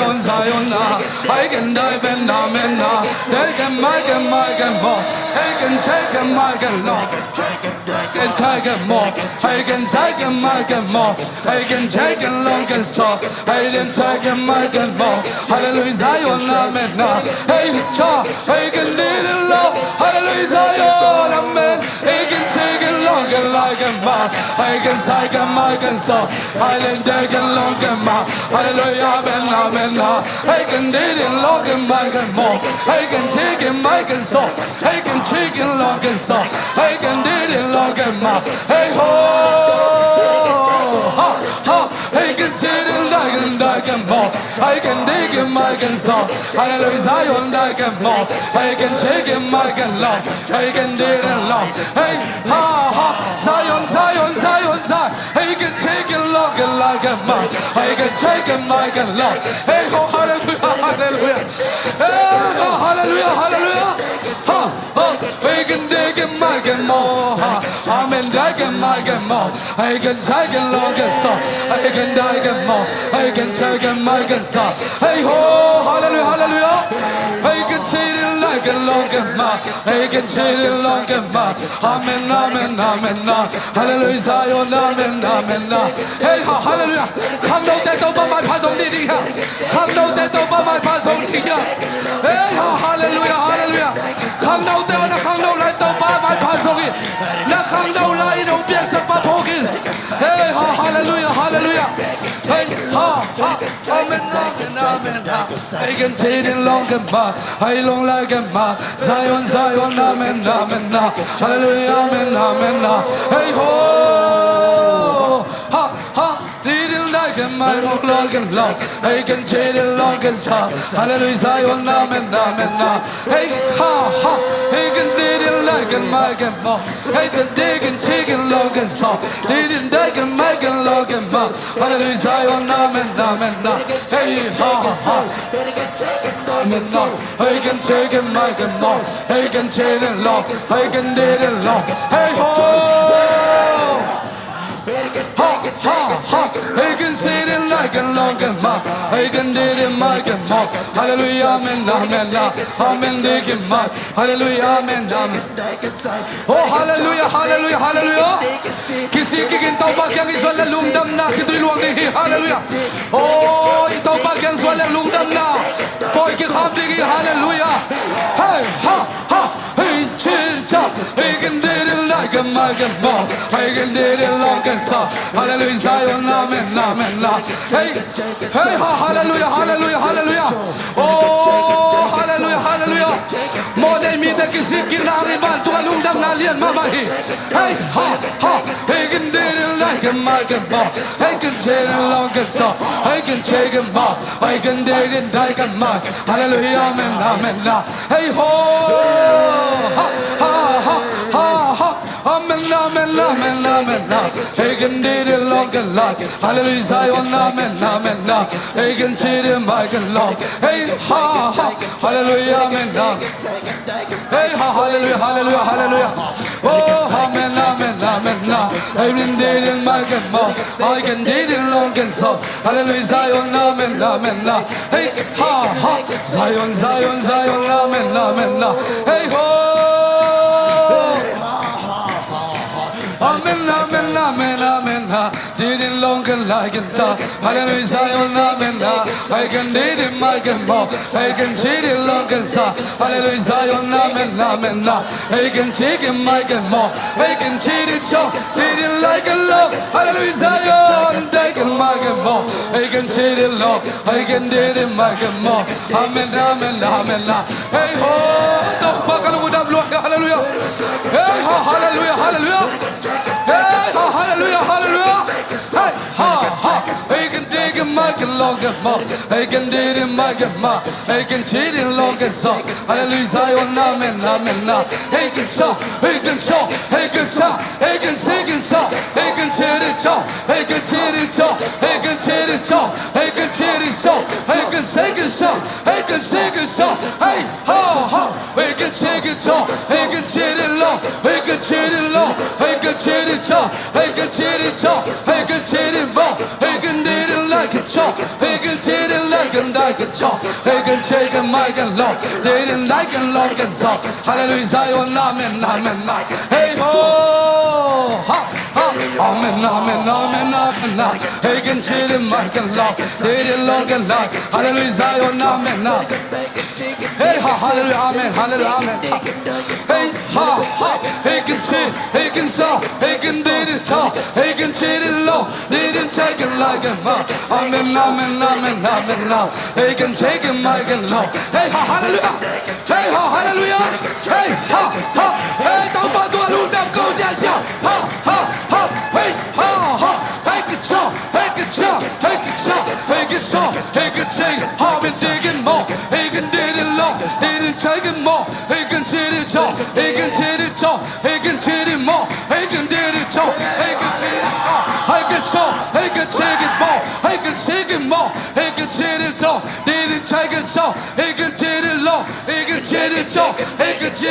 Zion, Zion, ah. He can die, bend, ah, bend, ah. They can, I can, I can more. He can take him, I can Lord. He can take him more. He can take him, I can more. He can take him, long can so. He can take him, I can more. Hallelujah, Zion, amen, ah. He can, he can do it, Lord. Hallelujah, Zion, amen. He can take it, long can, like him, ah. He can take him, I can so. He can take it, long can, ah. Hallelujah, amen, amen, ah. He can do it, long can, I can more. He can take him, I can so. He can take it, long can so. He can do it, long can, ah. Hey ho, ha ha. He can take it, long can, I can more. He can take him, I can so. Hallelujah, Zion, I can more. He can take him, I can love. He can do it, long. Hey, ha ha. Zion, Zion, Zion, Zion. He can take it, long can, like him, ah. He can take him, I can love. Hey ho, hallelujah, hallelujah. Hey ho, hallelujah, hallelujah. Ha ha. He can take him, Amen, amen, amen. Hey, can take it, Lord, can stop. Hey, can take it, Mike, can stop. Hey, ho, hallelujah, hallelujah. Hey, can see the light, can long, can mark. Hey, can see the long, can mark. Amen, amen, amen, amen. Hallelujah, Zion, amen, amen, amen. Hey, ha, hallelujah. Khangnote Topa maipha zong ding ding ha. Khangnote Topa maipha zong ding ha. Hey, ha, hallelujah, hallelujah. Khangnote na khangno lai Topa maipha zong hi. Na khangno lai in hong piaksak pa phawk in. Hey, ha, hallelujah, hallelujah. Hey, ha, ha. Amen, amen, amen, ha. Hey, can see the long, can mark. Hey, long like a mark. Zion, Zion, amen, amen, ha. Hallelujah, amen, amen, ha. Hey, ho. Ha, ha. Didil dai kan mai mok loi kan lok. Hei kan che dil loi kan sa. Hallelujah, Zion, amen, amen, na. Hei, ha, ha. Hei kan didil dai kan mai kan mok. Hei kan di kan che kan loi kan sa. Didil dai kan mai kan loi kan ma. Hallelujah, Zion, amen, amen, na. Hei, ha, ha. Amen, na. Hei kan che kan mai kan mok. Hei kan che dil lok. Hei kan didil lok. Hei, ho. Ha, ha, ha. Hei kan si din lai kan long kan ma. Hei kan di din mai kan mok. Hallelujah, amen, amen, na. Amen, di kan mai. Hallelujah, amen, amen. Oh, hallelujah, hallelujah, hallelujah. Kisi kikin Topa kiang i zuan le lungdamna khitui luang ding hi. Hallelujah. Oh, i Topa kiang zuan le lungdamna pawi kikham ding hi. Hallelujah. Hey, ha. Ha! Hey, cheer it up. Hey, can did it like a mic and ball. Hey, can did it long and sa. Hallelujah, Zion, amen, amen, amen. Hey, hey, ha, hallelujah, hallelujah, hallelujah. Oh, hallelujah, hallelujah. Mo nei mi te kisik kin na rin ban tu alung dam na lian ma ma hi. Hey, ha, ha. Hey, can did it like a mic and ball. Hey, can did it long and sa. Hey, can check him out. Hey, can did it like a mic. Hallelujah, amen, amen, na. Hey ho, ha, ha, ha, ha, ha. Amen, amen, amen, amen, na. Hey, can did it long and light. Hallelujah, Zion, amen, amen, na. Hey, can see the mic and long. Hey, ha, ha, hallelujah, amen, na. Hey, ha, hallelujah, hallelujah, hallelujah. Oh, amen, amen, amen, na. Hey, can did it mic and long. I can did it long and so. Hallelujah, Zion, amen, amen, na. Hey, ha, ha, Zion, Zion, Zion, amen, amen, na. Hey, ho. Amen, amen, amen, amen, ha. Did it long and like and ta. Hallelujah, Zion, amen, na. I can did it, my can mo. I can did it long and sa. Hallelujah, Zion, amen, amen, na. I can check it, my can mo. I can did it, cho. Did it like a long. Hallelujah, Zion, take it, my can mo. I can did it long. Hey, can did it, my can mo. Amen, amen, amen, na. Hey, ho, Topa ka lungdam lua, hallelujah. Hey, ha, hallelujah, hallelujah. Hey, ha, hallelujah, hallelujah. Hey, ha, ha. Hey, can did it, my can long can mo. Hey, can did it, my can mo. Hey, can did it long can so. Hallelujah, Zion, amen, amen, na. Hey, can so. Hey, can so. Hey, can so. Hey, can sing and so. Hey, can did it so. Hey, can did it so. Hey, can did it so. Hey, can did it so. Hey, can sing and so. Hey, can sing and so. Hey, ho, ho. Hey, can sing and so. Hey, can did it long. Hey, can did it long. Hey, can did it so. Hey, can did it so. Hey, can did it long. Hey, can did it like it so. Hey, can did it like and like it so. Hey, can take a mic and long. Did it like and long and so. Hallelujah, Zion, amen, amen, amen. Hey, ho, ha, ha. Amen, amen, amen, amen, amen. Hey, can see the mic and long. Did it long and long. Hallelujah, Zion, amen, amen. Hey, ha, hallelujah, amen, hallelujah, amen. Hey, ha, ha. Hey, can see, hey, can saw, hey, can did it so. Hey, can see it long. Did it take it like a man. Amen, amen, amen, amen, now. Hey, can take it, mic and long. Hey, ha, hallelujah. Hey, ha, hallelujah. Hey, ha, ha. Hey, Topa tua lungdam ko sia sia. Ha, ha, ha. Hey, ha, ha. Hey, good job. Hey, good job. Hey, good job. Hey, good job. Hey, good job. Ha, been digging more. Hey, can did it long. Didn't take it more. Hey, can see it so. Hey, can see it so. Hey, can see it more. Hey, can did it so. Hey, can see it more. Hey, good job. Hey, can take it more. Hey, can see it more. Hey, can see it so. Didn't take it so. Hey, can see it long. Hey, can see it so. Hey, can see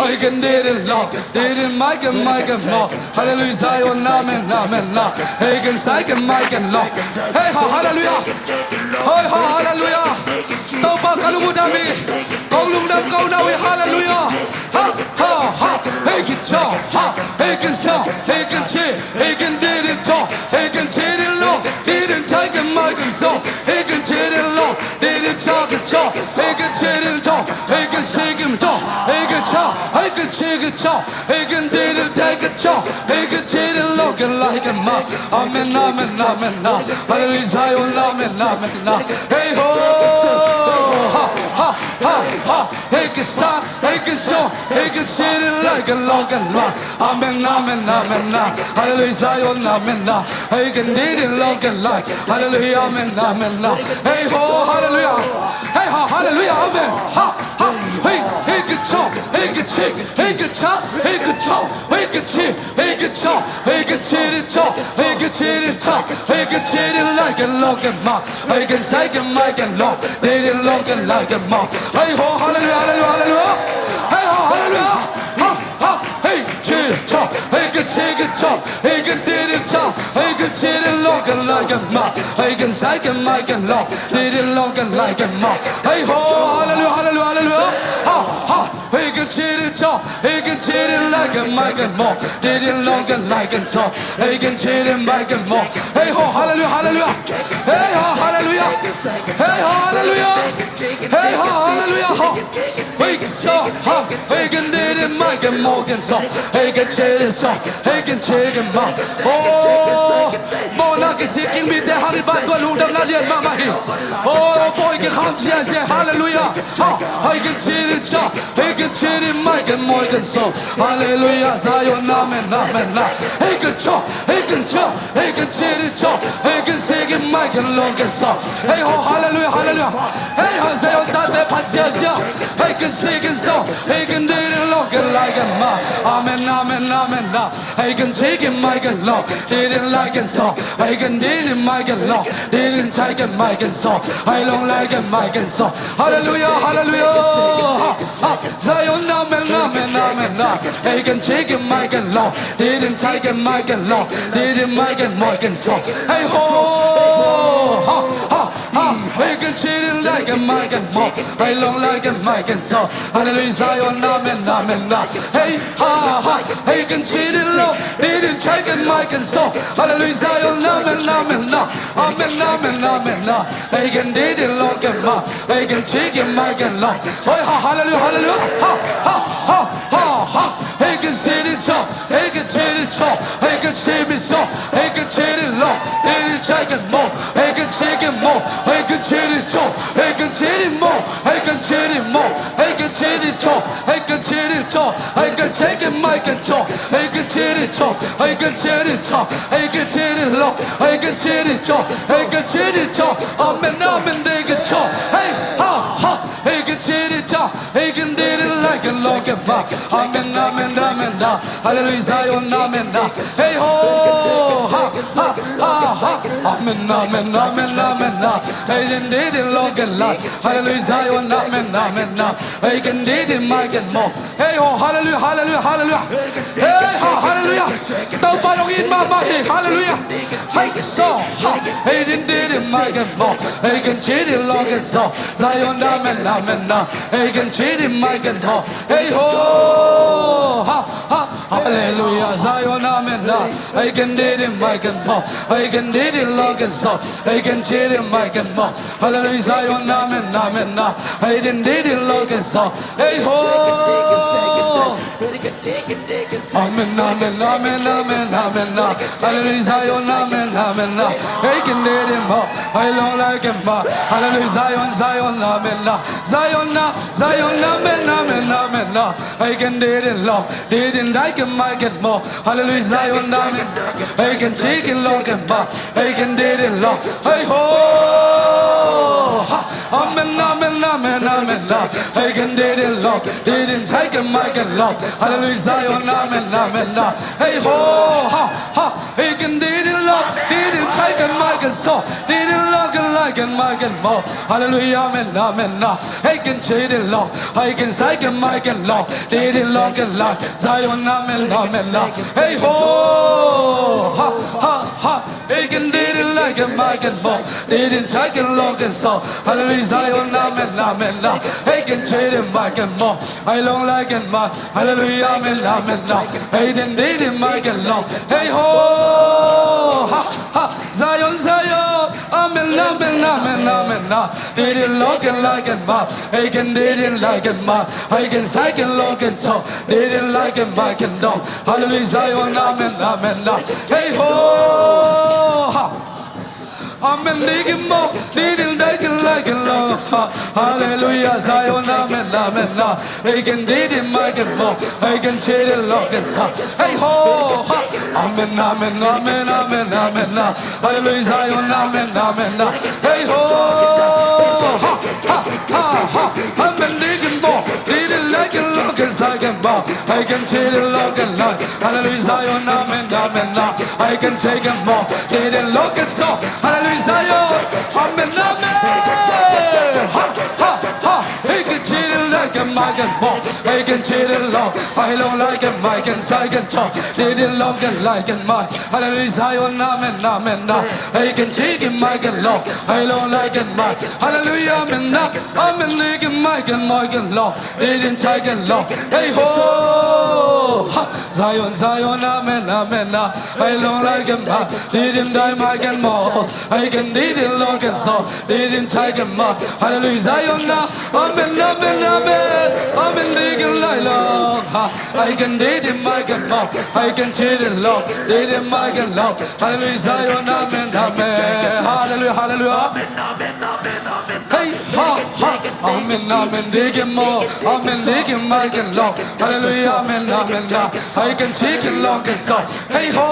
Hei, ken didin lawng, didin mai ken, mai ken mawk. Hallelujah, Zion, amen, amen, na. Hei, ken sai ken, mai ken lawng. Hei, ha, hallelujah. Hei, ha, hallelujah. Topa ka lungdam hi. Kong lungdam ko na uh hi, hallelujah. Ha, ha, ha. Hei, ken chaw, ha. Hei, ken chaw, hei, ken chi. Hei, ken didin chaw, hei, ken chi didin lawng. Didin sai ken, mai ken sawng. Hei, ken chi didin lawng. Didin chaw, ken chaw. Hei, ken chi didin chaw. Hei, ken chi ken chaw. Hei, ken chaw. Hei, ken chi ken chaw. Hei, ken didin tai ken chaw. Hei, ken chi didin lawng ken lai ken ma. Amen, amen, amen, na. Hallelujah, Zion, amen, amen, na. Hei ho. Ha, ha, ha, ha. Hei, ken sa. Hei, ken sawng. Hei, ken chi didin lai ken lawng ken ma. Amen, amen, amen, na. Hallelujah, Zion, amen, na. Hei, ken didin lawng ken lai. Hallelujah, amen, amen, na. Hei ho, hallelujah. Hei ha, hallelujah, amen. Ha, ha. Hei, hei, ken chaw. Hei, ken chi. Hei, ken chaw. Hei, ken chaw. Hei, ken chi. Hei, ken chi didin chaw. Hei, ken chi didin chaw. Hei, ken chi didin lai ken lawng ken ma. Hei, ken sai ken, mai ken lawng. Didin lawng ken lai ken ma. Hei ho, hallelujah, hallelujah, hallelujah. Hei ho, hallelujah. Ha, ha. Hei, chi didin chaw. Hei, ken chi ken chaw. Hei, ken didin chaw. Hei, ken chi didin lawng ken lai ken ma. Hei, ken sai ken, mai ken lawng. Didin lawng ken lai ken ma. Hei ho, hallelujah, hallelujah, hallelujah. Ha, ha. Hei, ken chi didin chaw. Hei, ken chi didin lai ken, mai ken mawk. Didin lawng ken lai ken sawng. Hei, ken chi didin, mai ken mawk. Hei ho, hallelujah, hallelujah. Hei ho, hallelujah. Hei ho, hallelujah. Hei ho, hallelujah, ho. Hei, ken chaw, ha. Hei, ken didin, mai ken mawk ken sawng. Hei, ken chi didin sawng. Hei, ken chi didin, ken mawk. Oh, mawhna kisik King mite hang i ban tua lungdamna lian mahmah hi. Oh, pawi kikham ziazia, hallelujah. Ha, hei, ken chi didin chaw, hei, ken chi didin, mai ken mawk ken sawng. Hallelujah, Zion, amen, amen, na. Hei, ken chaw, hei, ken chaw, hei, ken chi didin chaw, hei, ken si ken, mai ken lawng ken sawng. Hei ho, hallelujah, hallelujah. Hei ho, Zion tate phat ziazia. Hei, ken si ken sawng, hei, ken didin lawng ken lai ken ma. Amen, amen, amen, na. Hei, ken chi ken, mai ken lawng, didin lai ken sawng. Hei, ken didin, mai ken lawng, didin sai ken, mai ken sawng. Hei, lawng lai ken, mai ken sawng. Hallelujah, hallelujah. Ha, ha. Zion, amen, amen, amen, na. Hei, ken chi ken, mai ken lawng, didin sai ken, mai ken lawng, didin, mai ken mawk ken sawng. Hei ho. Ha, ha, ha. Hei, ken chi didin lai ken, mai ken mawk. Hei, lawng lai ken, mai ken sawng. Hallelujah, Zion, amen, amen, na. Hei, ha, ha. Hei, ken chi didin lawng, didin sai ken, mai ken sawng. Hallelujah, Zion, amen, amen, na. Amen, amen, amen, na. Hei, ken didin lawng ken ma. Hei, ken chi ken, mai ken lawng. Hoi ha, hallelujah, hallelujah. Ha, ha, ha, ha, ha. Hei, ken si didin chaw. Hei, ken chi didin chaw. Hei, ken si didin sawng. Hei, ken chi didin lawng. Didin sai ken mawk. Hei, ken chi ken mawk. Hei, ken chi didin chaw. Hei, ken chi didin mawk. Hei, ken chi didin mawk. Hei, ken chi didin chaw. Hei, ken chi ken, mai ken chaw. Hei, ken chi didin chaw. Hei, ken chi didin chaw. Hei, ken chi didin lawng. Hei, ken chi didin chaw. Hei, ken chi didin chaw. Amen, amen, didin ken chaw. Hei, ha, ha. Hei, ken chi didin chaw. Hei, ken didin lai ken lawng ken ma. Amen, amen, amen, na. Hallelujah, Zion, amen, na. Hei ho. Ha, ha, ha, ha. Amen, amen, amen, amen, na. Hei, ken didin lawng ken lai. Hallelujah, Zion, amen, amen, na. Hei, ken didin, mai ken mawk. Hei ho, hallelujah, hallelujah, hallelujah. Hei ha, hallelujah. Topa hong it mahmah hi, hallelujah. Hei, sawng, ha. Hei, didin, didin, mai ken mawk. Hei, ken chi didin lawng ken sawng. Zion, amen, amen, na. Hei, ken chi didin, mai ken mawk. Hei ho. Ha, ha. Hallelujah, Zion, amen, na. Hei, ken didin, mai ken mawk. Hei, ken didin lawng ken sawng. Hei, ken chi didin, mai ken mawk. Hallelujah, Zion, amen, amen, na. Hei, didin, didin lawng ken sawng. Hei ho. Amen, amen, amen, amen, amen, na. Hallelujah, Zion, amen, amen, na. Hei, ken didin mawk. Hei, lawng lai ken ma. Hallelujah, Zion, Zion, amen, na. Zion, na. Zion, amen, amen, amen, na. Hei, ken didin lawng. Didin sai ken, mai ken mawk. Hallelujah, Zion, amen. Hei, ken chi ken, lawng ken ma. Hei, ken didin lawng. Hei ho. Ha. Amen, amen, amen, amen, na. Hei, ken Didin lawng, didin chai ken mai ken lawng. Halleluiah, Zion, amen, amen, na. Hei ho, ha, ha. Hei ken didin lawng, didin chai ken mai ken sawng, didin lawng ken lai ken mai ken mawng. Halleluiah, amen, amen, na. Hei ken didin lawng, hei ken chai ken mai ken lawng, didin lawng ken lai. Zion, amen, amen, na. Hei ho, ha, ha, ha. Hei ken didin lai ken mai ken mawng, didin chai ken lawng ken sawng. Halleluiah, Zion, amen, amen, na. Hei ken didin mai ken mawng, hei lawng lai ken mai. Halleluiah, amen, amen, na. Hei ken didin mai ken lawng. Hei ho, ha, ha. Zion, Zion, amen, amen, amen, amen, na. Didin lawng ken lai ken mai, hei ken didin lai ken mai, hei ken chai ken lawng ken sawng, didin lai ken mai ken dawng. Halleluiah, Zion, amen, amen, na. Hei ho, ha. Amen, didin mawng, didin dai ken lai ken lawng, ha. Halleluiah, Zion, amen, amen, na. Hei ken didin mai ken mawng, hei ken didin lawng ken sawng. Hei ho, ha. Amen, amen, amen, amen, amen, na. Halleluiah, Zion, amen, amen, na. Hei ho, ha, ha, ha, ha. Amen, didin mawng, didin lai ken lawng ken chai ken mawng, hei ken didin lawng ken lai. Halleluiah, Zion, amen, amen, na. Hei ken chai ken mawng, didin lawng ken sawng. Halleluiah, Zion, amen, amen. Ha, ha, ha. Hei ken didin lai ken mai ken mawng, hei ken didin lawng, hei lawng lai ken mai ken chai ken sawng, didin lawng ken lai ken mai. Halleluiah, Zion, amen, amen, na. Hei ken didin mai ken lawng, hei lawng lai ken mai. Halleluiah, amen, na. Amen, didin mai ken mai ken lawng, didin chai ken lawng. Hei ho, ha. Zion, Zion, amen, amen, na. Hei lawng lai ken mai, didin dai mai ken mawng, hei ken didin lawng ken sawng, didin chai ken mawng. Halleluiah, Zion, na. Amen, amen, amen. Amen, didin lai lawng, ha. Hei ken didin mai ken mawng, hei ken didin lawng, didin mai ken lawng. Halleluiah, Zion, amen, amen. Halleluiah, halleluiah. Hei, ha, ha. Amen, amen, didin mawng, amen, didin mai ken lawng. Halleluiah, amen, amen, na. Hei ken didin lawng ken sawng. Hei ho,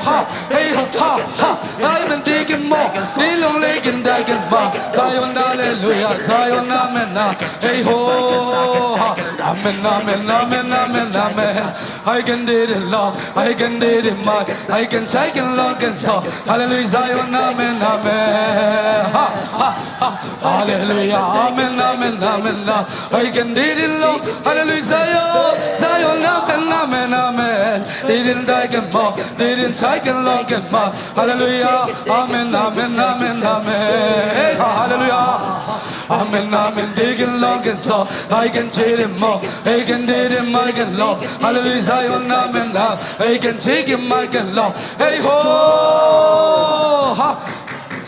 ha. Hei ho, ha, ha. Amen, didin mawng, didin lawng lai ken dai ken mai. Zion, halleluiah, Zion, amen, na. Hei ho, ha. Amen, amen, amen, amen, amen. Hei ken didin lawng, hei ken didin mai, hei ken chai ken lawng ken sawng. Halleluiah, Zion, amen, amen. Ha, ha, ha. Halleluiah, amen, amen, amen, na. Hei ken didin lawng, halleluiah, Zion, Zion, amen, amen, amen. Didin dai ken mawng, didin chai ken lawng ken mai. Halleluiah, amen, amen, amen, amen. Halleluiah. Amen, amen, didin lawng ken sawng, hei ken didin mawng, hei ken didin mai ken lawng. Halleluiah, Zion, amen, amen, hei ken didin mai ken lawng. Hei ho, ha.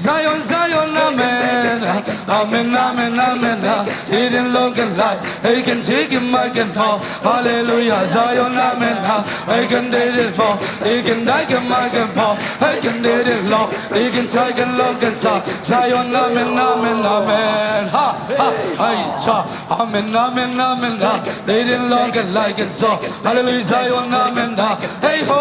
Zion, Zion, amen. Amen, amen, amen, na. Didin lawng ken lai, hei ken didin mai ken mawng. Halleluiah, Zion, amen, na. Hei ken didin mawng, didin dai ken mai ken mawng, hei ken didin lawng, didin chai ken lawng ken sawng. Zion, amen, amen, amen. Ha, ha, hai cha. Amen, amen, amen, na. Didin lawng ken lai ken sawng. Halleluiah, Zion, amen, na. Hei ho,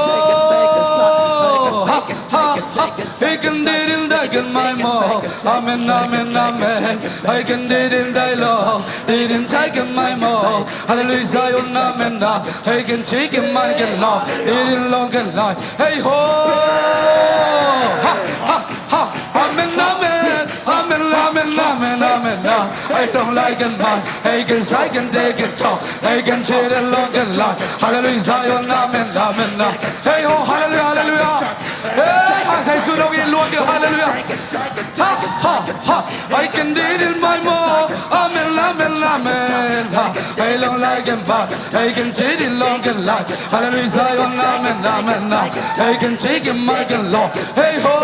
ha, ha, ha. Hei ken didin dai ken mai mawng. Amen, amen, amen. Hei ken didin dai lawng, didin chai ken mai mawng. Halleluiah, Zion, amen, na. Hei ken didin mai ken lawng, didin lawng ken lai. Hei ho, ha, ha, ha. Amen, amen, amen, amen, amen, amen, na. Hei lawng lai ken mai, hei ken chai ken dai ken sawng, hei ken didin lawng ken lai. Halleluiah, Zion, amen, amen, na. Hei ho, halleluiah, halleluiah. Hei, ha, sai su dong in luang ken, halleluiah. Ha, ha, ha. Hei ken didin mai mawng. Amen, amen, amen, ha. Hei lawng lai ken mai, hei ken didin lawng ken lai. Halleluiah, Zion, amen, amen, na. Hei ken didin mai ken lawng. Hei ho,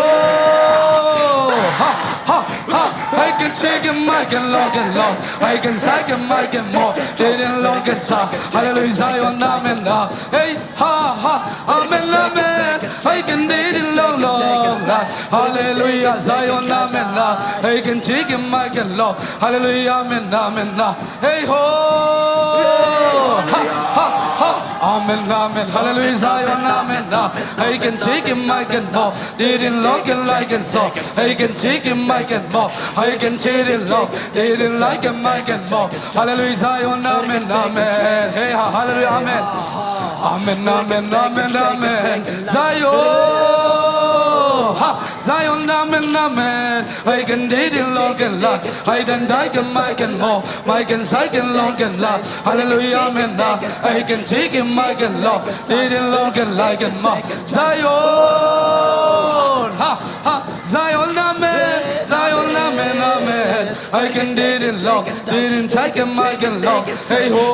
ha, ha, ha. Hei ken didin mai ken lawng ken lawng, hei ken chai ken mai ken mawng, didin lawng ken chai. Halleluiah, Zion, amen, na. Hei, ha, ha, amen, amen. Hei ken didin lawng lawng lai. Halleluiah, Zion, amen, na. Hei ken didin mai ken lawng. Halleluiah, amen, amen, na. Hei ho, ha, ha, ha. Amen, amen. Hallelujah, Zion, amen. Hei ken ci ken mai ken mawk, didin lawng ken lai ken sawk. Hei ken ci ken mai ken mawk, hei ken ci din lawng, didin lai ken mai ken mawk. Hallelujah, Zion, amen, amen. Hei ha, hallelujah, amen. Amen, amen, amen, amen. Zion, ha, Zion, amen, amen. Hei ken didin lawng ken lai, hei ken dai ken mai ken mawk, mai ken sai ken lawng ken lai. Hallelujah, amen, ah. Hei ken ci ken mai ken lawng, didin lawng ken lai ken mawk. Zion, ha, ha, Zion, amen, Zion, amen, amen. Hei ken didin lawng, didin sai ken mai ken lawng. Hei ho,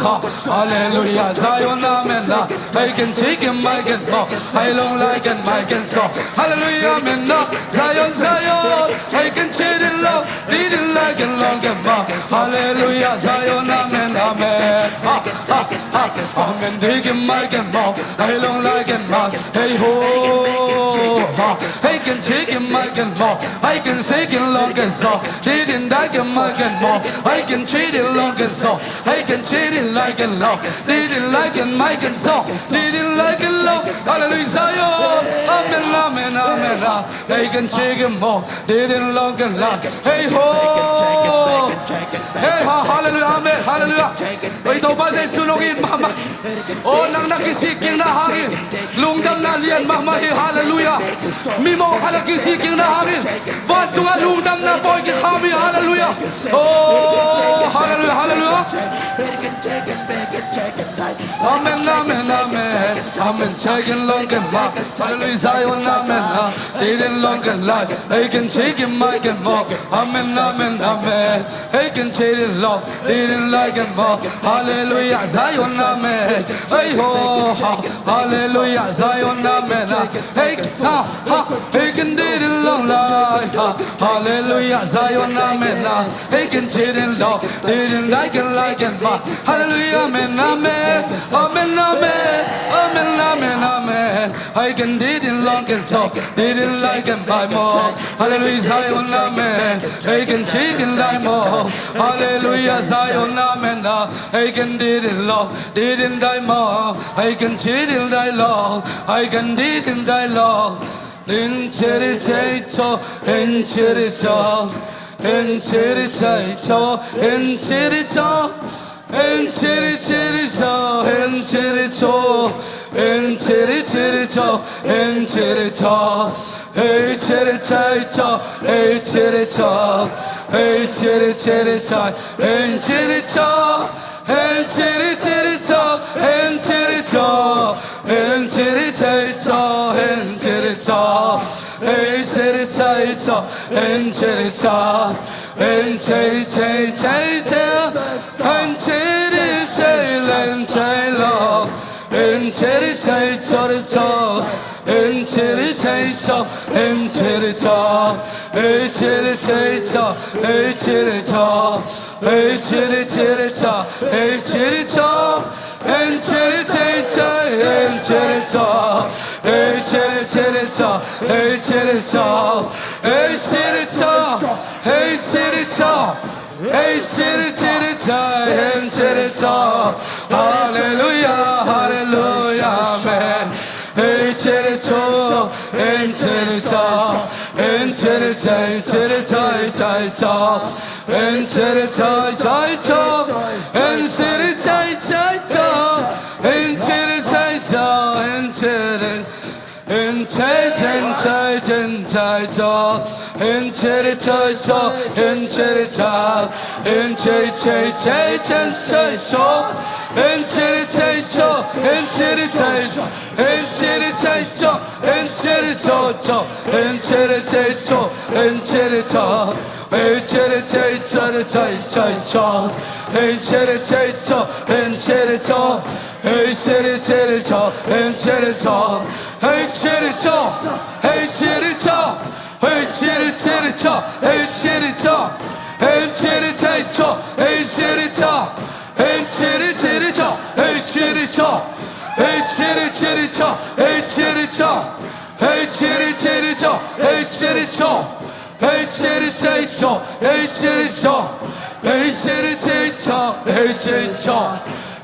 ha, hallelujah, Zion, amen, ah. Hei ken ci ken mai ken mawk, hei lawng lai ken mai ken sawk. Hallelujah, amen, ah. Zion, Zion, hei ken ci din lawng, didin lai ken lawng ken mawk. Hallelujah, Zion, amen, amen. Ha, ha, ha. Amen, di ken mai ken mawk, hei lawng lai ken mawk. Hei ho, ha. Hei ken ci ken mai ken mawk, hei ken ci ken lawng ken sawk. Didin dai ken mai ken mawk, hei ken ci din lawng ken sawk. Hei ken ci din lai ken lawng, didin lai ken mai ken sawk. Didin lai ken lawng. Hallelujah, Zion. Amen, amen, amen, ah. Hei ken ci ken mawk, didin lawng ken lai. Hei ho. Hei ha, hallelujah, amen, hallelujah. Oi, Topa Jesu nong it mahmah. O, nang na kisik kikna hangin lungdamna lian mahmah hi, hallelujah. Mimawh khat a kisik kikna hangin vantung ah lungdamna pawi kikham hi, hallelujah. O, hallelujah, hallelujah. Amen, amen, amen. Amen, ci ken lawng ken mawk. Hallelujah, Zion, amen, ah. Didin lawng ken lai, hei ken ci ken mai ken mawk. Amen, amen, amen. Hei ken ci din lawng, didin lai ken mawk. Hallelujah, Zion, amen. Hei ho, ha. Hallelujah, Zion, amen, ah. Hei, ha, ha. Hei ken didin lawng lai, ha. Hallelujah, Zion, amen, ah. Hei ken ci din lawng, didin dai ken lai ken mawk. Hallelujah, amen, amen. Amen, amen. Amen, amen, amen. Hei ken didin lawng ken sawk, didin lai ken mai mawk. Hallelujah, Zion, amen. Hei ken ci ken lai mawk. Hallelujah, Zion, amen, ah. Hei ken didin lawng, didin dai mawk. Hei ken ci din dai lawng, hei ken didin dai lawng. Hin chiri chei cho, hin chiri cho, hin chiri chei cho, hin chiri cho. Hin chiri chiri cho, hin chiri cho, hin chiri chiri cho, hin chiri cho. Hei chiri chei cho, hei chiri cho, hei chiri chiri cho, hin chiri cho. Hin chiri chiri cho, hin chiri cho, hin chiri chei cho, hin chiri cho. Hei chiri chei cho, hin chiri cho. Hin chei chei chei chei, hin chiri chei len chei lo. Hin chiri chei cho ri cho, hin chiri chei cho, hin chiri cho. Hei chiri chei cho, hei chiri cho, hei chiri chiri cho, hei chiri cho. Hin chiri chei chei, hin chiri cho, hei chiri chiri cho, hei chiri cho, hei chiri cho, hei chiri cho. Hei chiri chiri cho, hin chiri cho. Hallelujah, hallelujah, amen. Hei chiri cho, hin chiri cho, hin chiri chei chiri chei chei cho. Hin chiri chei chei cho, hin chiri chei chei cho, hin chiri chei cho, hin chiri. Hin chei, hin chei, hin chei cho. Hin chiri chei cho, hin chiri cho. Hin chei chei chei, hin chei cho. Hin chiri chei cho, hin chiri chei cho. Hin chiri chei cho, hin chiri cho cho. Hin chiri chei cho, hin chiri cho. Hei chiri chei cho, chei chei cho. Hin chiri chei cho, hin chiri cho. Hei chiri chiri cho, hin chiri cho. Hei chiri cho, hei chiri cho. Hei chiri chiri cho, hei chiri cho. Hei chiri chei cho, hei chiri cho. Hei chiri chiri cho, hei chiri cho. Hei chiri chiri cho, hei chiri cho. Hei chiri chiri cho, hei chiri cho. Hei chiri chei cho, hei chiri cho. Hei chiri chei cho, hei chiri cho.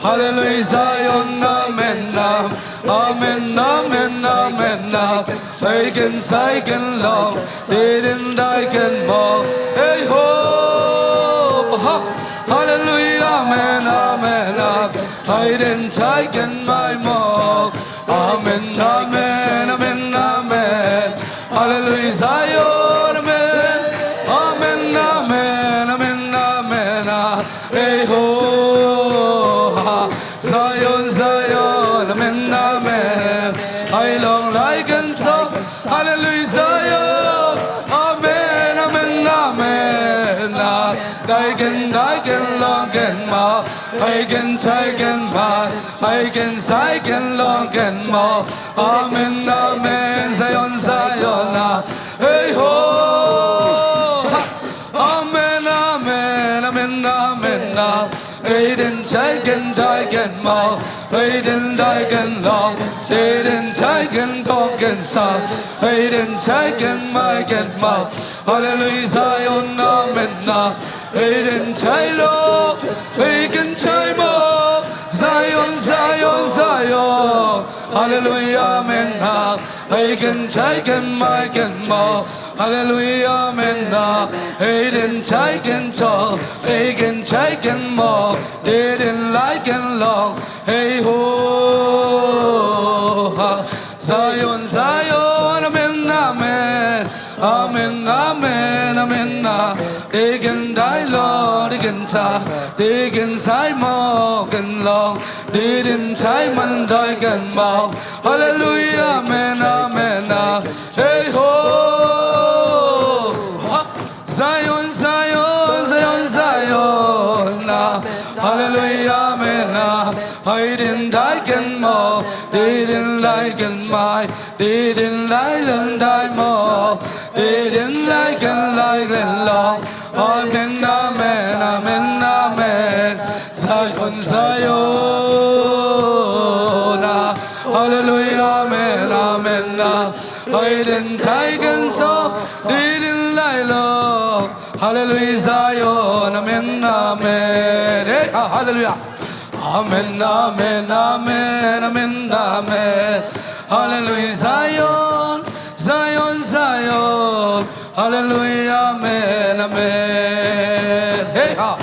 Hallelujah, Zion, amen, amen, amen, amen, amen. Hei ken sai ken long, didin dai ken mawk. Hei ho, ha. Hallelujah, amen, amen, amen. Hei den sai ken mai mawk. Amen, amen, amen, amen. Hallelujah, Zion, amen. Amen, amen, amen, amen, amen. Hei ho, ha. Zion, Zion, amen, amen. Hei long lai ken sawk. Hallelujah, Zion. Amen, amen, amen. Dai ken, dai ken, long ken mawk. Hei ken sai ken mai. Hei ken sai ken long ken mawk. Amen, amen. Zion, Zion, ah. Hei ho. Amen, amen, amen, amen, amen. Hei den sai ken, sai ken mawk. Hei den dai ken long. Hei den sai ken tawng ken sa. Hei den sai ken mai ken mawk. Hallelujah, Zion, amen, amen. Hei den sai long. Hei ken sai mawk. Zion, Zion, Zion. Hallelujah, amen, amen. Hei ken sai ken mai ken mawk. Hallelujah, amen, amen. Hei den sai ken sawk. Hei ken sai ken mawk. Didin lai ken long. Hei ho, ha. Zion, Zion, amen, amen. Amen, amen, amen, amen. Didin dai long, didin sa, didin sai mawk ken long. Didin sai man dai ken mawk. Hallelujah, amen, amen, amen. Hei ho, ha. Zion, Zion, Zion, Zion, ah. Hallelujah, amen, ah. Hei den dai ken mawk. Didin lai ken mai. Didin lai len dai mawk. Didin lai ken lai len long. Amen, amen, amen, amen. Zion, Zion, ah. Hallelujah, amen, amen, ah. Hei den sai ken sawk, didin lai long. Hallelujah, Zion, amen, amen. Hey, ha, hallelujah. Amen, amen, amen, amen, amen. Hallelujah, Zion, Zion, Zion. Hallelujah, amen, amen. Hey, ha.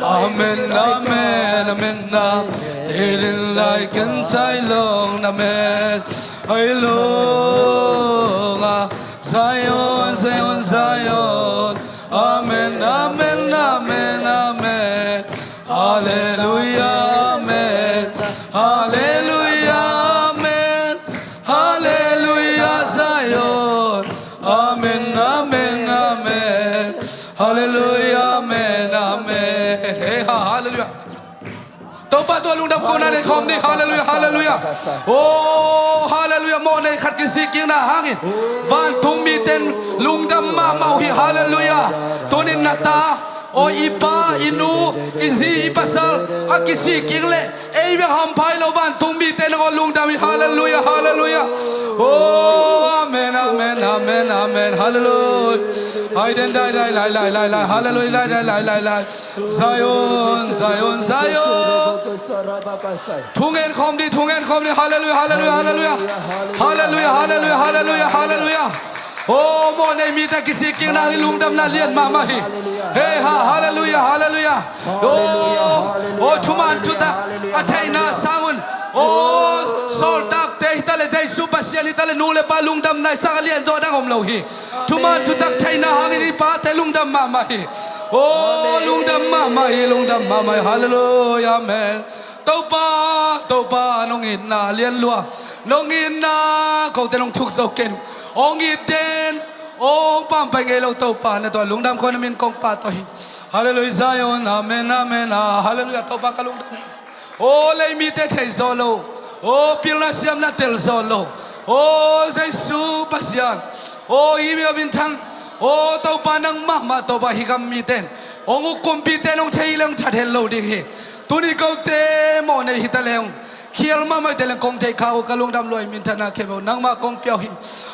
Amen, amen, amen, amen. Hei den lai ken sai long, amen. Hei long, ah. Zion, Zion, Zion. Amen, amen, amen, amen. Hallelujah, amen. Hallelujah, amen. Hallelujah, Zion. Amen, amen, amen. Hallelujah, amen, amen. Hey, ha, hallelujah. Topa tungah lungdam kohna nei khawm dih. Hallelujah, hallelujah. Oh, hallelujah. Mawhnei khat kisikkikna hangin vantung mite in lungdam mahmah uh hi. Hallelujah. Tunin na ta, oh, i pa, i nu, i zi, i pasal a kisikkik leh ei bek hampha hi lo, vantung mite nangawn lungdam hi. Hallelujah, hallelujah. Oh, amen, amen, amen, amen. Hallelujah. Hei den dai, dai, lai, lai, lai, lai. Hallelujah, lai, dai, lai, lai, lai. Zion, Zion, Zion. Thungen khawm dih, thungen khawm dih. Hallelujah, hallelujah, hallelujah. Hallelujah, hallelujah, hallelujah, hallelujah. Aw, mawhnei mite kisik kikna hi, lungdamna lian mahmah hi. Hei ha, halleluiah, halleluiah. Aw, aw, thuman thutak a theihna sangun, aw, sawltakte hi taleh, Jesu Pasian hi taleh, nu le pa lungdamna i sak a lianzaw dang om lo hi. Thuman thutak theihna hangin i pate lungdam mahmah hi. Aw, lungdam mahmah hi, lungdam mahmah hi. Halleluiah, amen. Topa, Topa, nong itna lian lua. Nong itna kote nong thuk zo ken. Hong it den. Hong pampai ngei lo Topa, na tua lungdam kawm, na min kong pahtawi hi. Halleluiah, Zion. Amen, amen. Ah, halleluiah, Topa ka lungdam. Aw, lei mite thei zaw lo. Aw, pilna siamna tel zaw lo. Aw, Jesu Pasian. Aw, i mi a minthang. Aw, Topa nang mahmah, Topa hi gam mite in, hong uk kumpite in hong thei leng that het lo ding hi. Tuni kote mawhnei hi taleng, khial mahmah hi taleng, kong theih khak uh ka lungdam lua hi, minthanna khempeuh nangmah kong pia uh hi.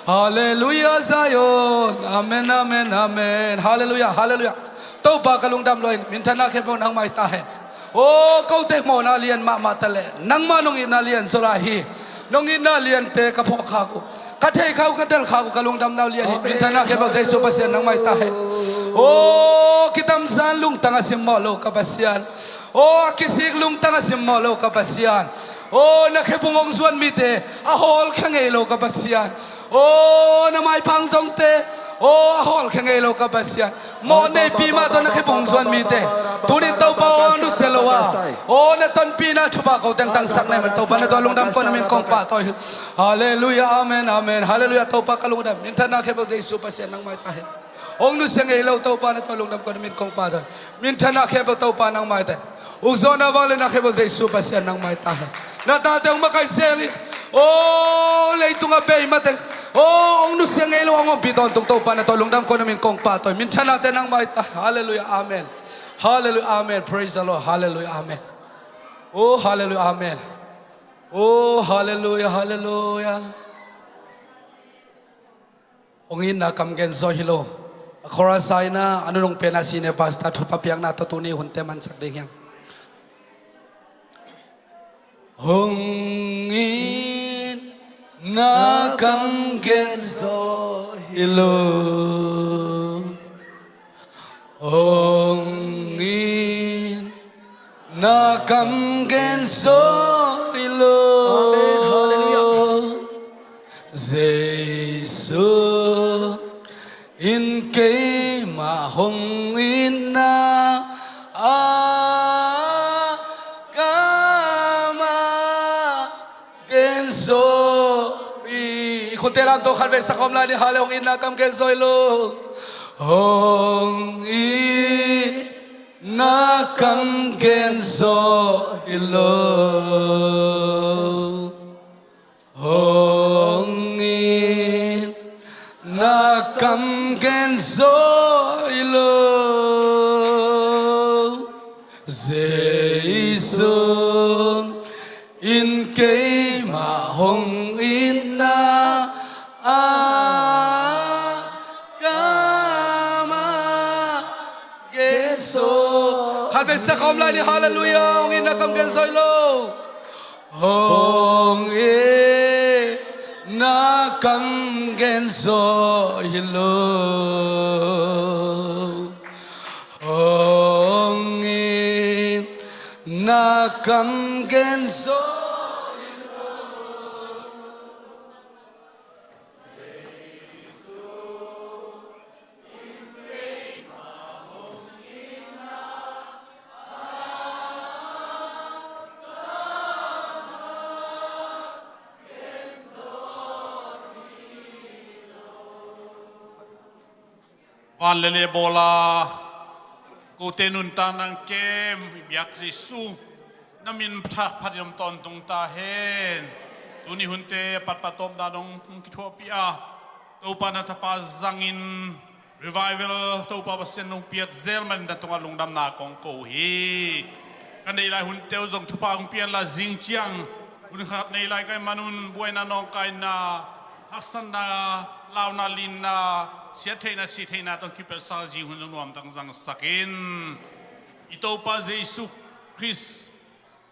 Halleluiah, Zion. Amen, amen, amen. Halleluiah, halleluiah. Topa ka lungdam lua hi, minthanna khempeuh nangmah hi ta hen. Aw, kote mawhna lian mahmah taleh, nangmah nong itna lian zaw lai hi. Nong itna liante ka phawk khak uh, ka theih khak uh, ka tel khak uh, ka lungdamna uh lian hi. Amen. Minthanna khempeuh Jesu Pasian nangmah hi ta hen. Aw, kitamzan lungtang a simmawh lo ka Pasian. Aw, a kisik lungtang a simmawh lo ka Pasian. Aw, na khephung hong zuan mite a hawlkhia ngei lo ka Pasian. Aw, na maipha hong zongte, aw, a hawlkhia ngei lo ka Pasian. Mawhneipi mah tawh na khephung zuan mite, tunin Topa aw, nusia lo a, aw, na tonpihna thupha ko teng tangsak na hih man Topa, na tua lungdam kawm, na min kong pahtawi hi. Halleluiah, amen, amen. Halleluiah, Topa ka lungdam. Minthanna khempeuh Jesu Pasian nangmah hi ta hen. Hong nusia ngei lo Topa, na tua lungdam kawm, na min kong pahtawi. Minthanna khempeuh Topa nangmah hi ta hen. Ukzawhna, vangliatna khempeuh Jesu Pasian nangmah hi ta hen. Na tate hong makaih zel in. Aw, leitung a bei mateng, aw, hong nusia ngei lo, hong ompih tawntung Topa, na tua lungdam kawm, na min kong pahtawi. Minthannate nangmah hi ta. Halleluiah, amen. Halleluiah, amen. Praise the Lord. Halleluiah, amen. Oh, halleluiah, amen. Oh, halleluiah, halleluiah. Hong itna kam gen zaw hi lo. A chorus a ina, a nunung pen a senior pastor thupha piakna tawh tuni hunte mansak ding hi hang. Hong itna kam gen zaw hi lo. Hong itna kam gen zaw hi lo. Amen. Halleluiah. Jesu in keimah hong itna a kamah gen zaw hi. I khute lamto khat vei sa khawm lai ni. Halleluiah, hong itna kam gen zaw hi lo. Hong itna kam gen zaw hi lo. Hong itna kam gen zaw hi lo. Jesu in keimah hong itna a kamah gen zaw. Khat vei sa khawm lai ni. Halleluiah, hong itna kam gen zaw hi lo. Hong itna kam gen zaw hi lo. Hong itna kam gen zaw hi lo. Van le lei bawl a, kote nuntakna kem i biak Jesu, na min phat phat in om tawntung ta hen. Tuni hunte a patpat tawpna dong hong kithuahpih a, Topa na tapa zangin revival Topa Pasian nong piak zel manin na tungah lungdamna kong ko hi. Ka neih lai hunte uh zong thupha hong pia inla, zing ciang hun khat neih lai ka hih manun buaina nawngkaina, haksatna, launa linna, siattheihna sihtheihna tawh kipelhsak zing hun zong nuamtak zangsak in. I Topa Jesu Khrist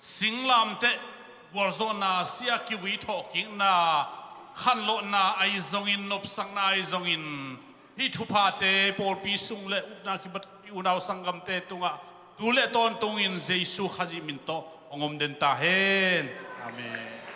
singlamteh gualzawhna, sia kivui thawhkikna, khanlawhna ahi zongin, nopsakna ahi zongin, hih thuphate pawlpi sung le upna kipat i unau sanggamte tungah tu le tawntungin Jesu Khazih min tawh hong om den ta hen. Amen.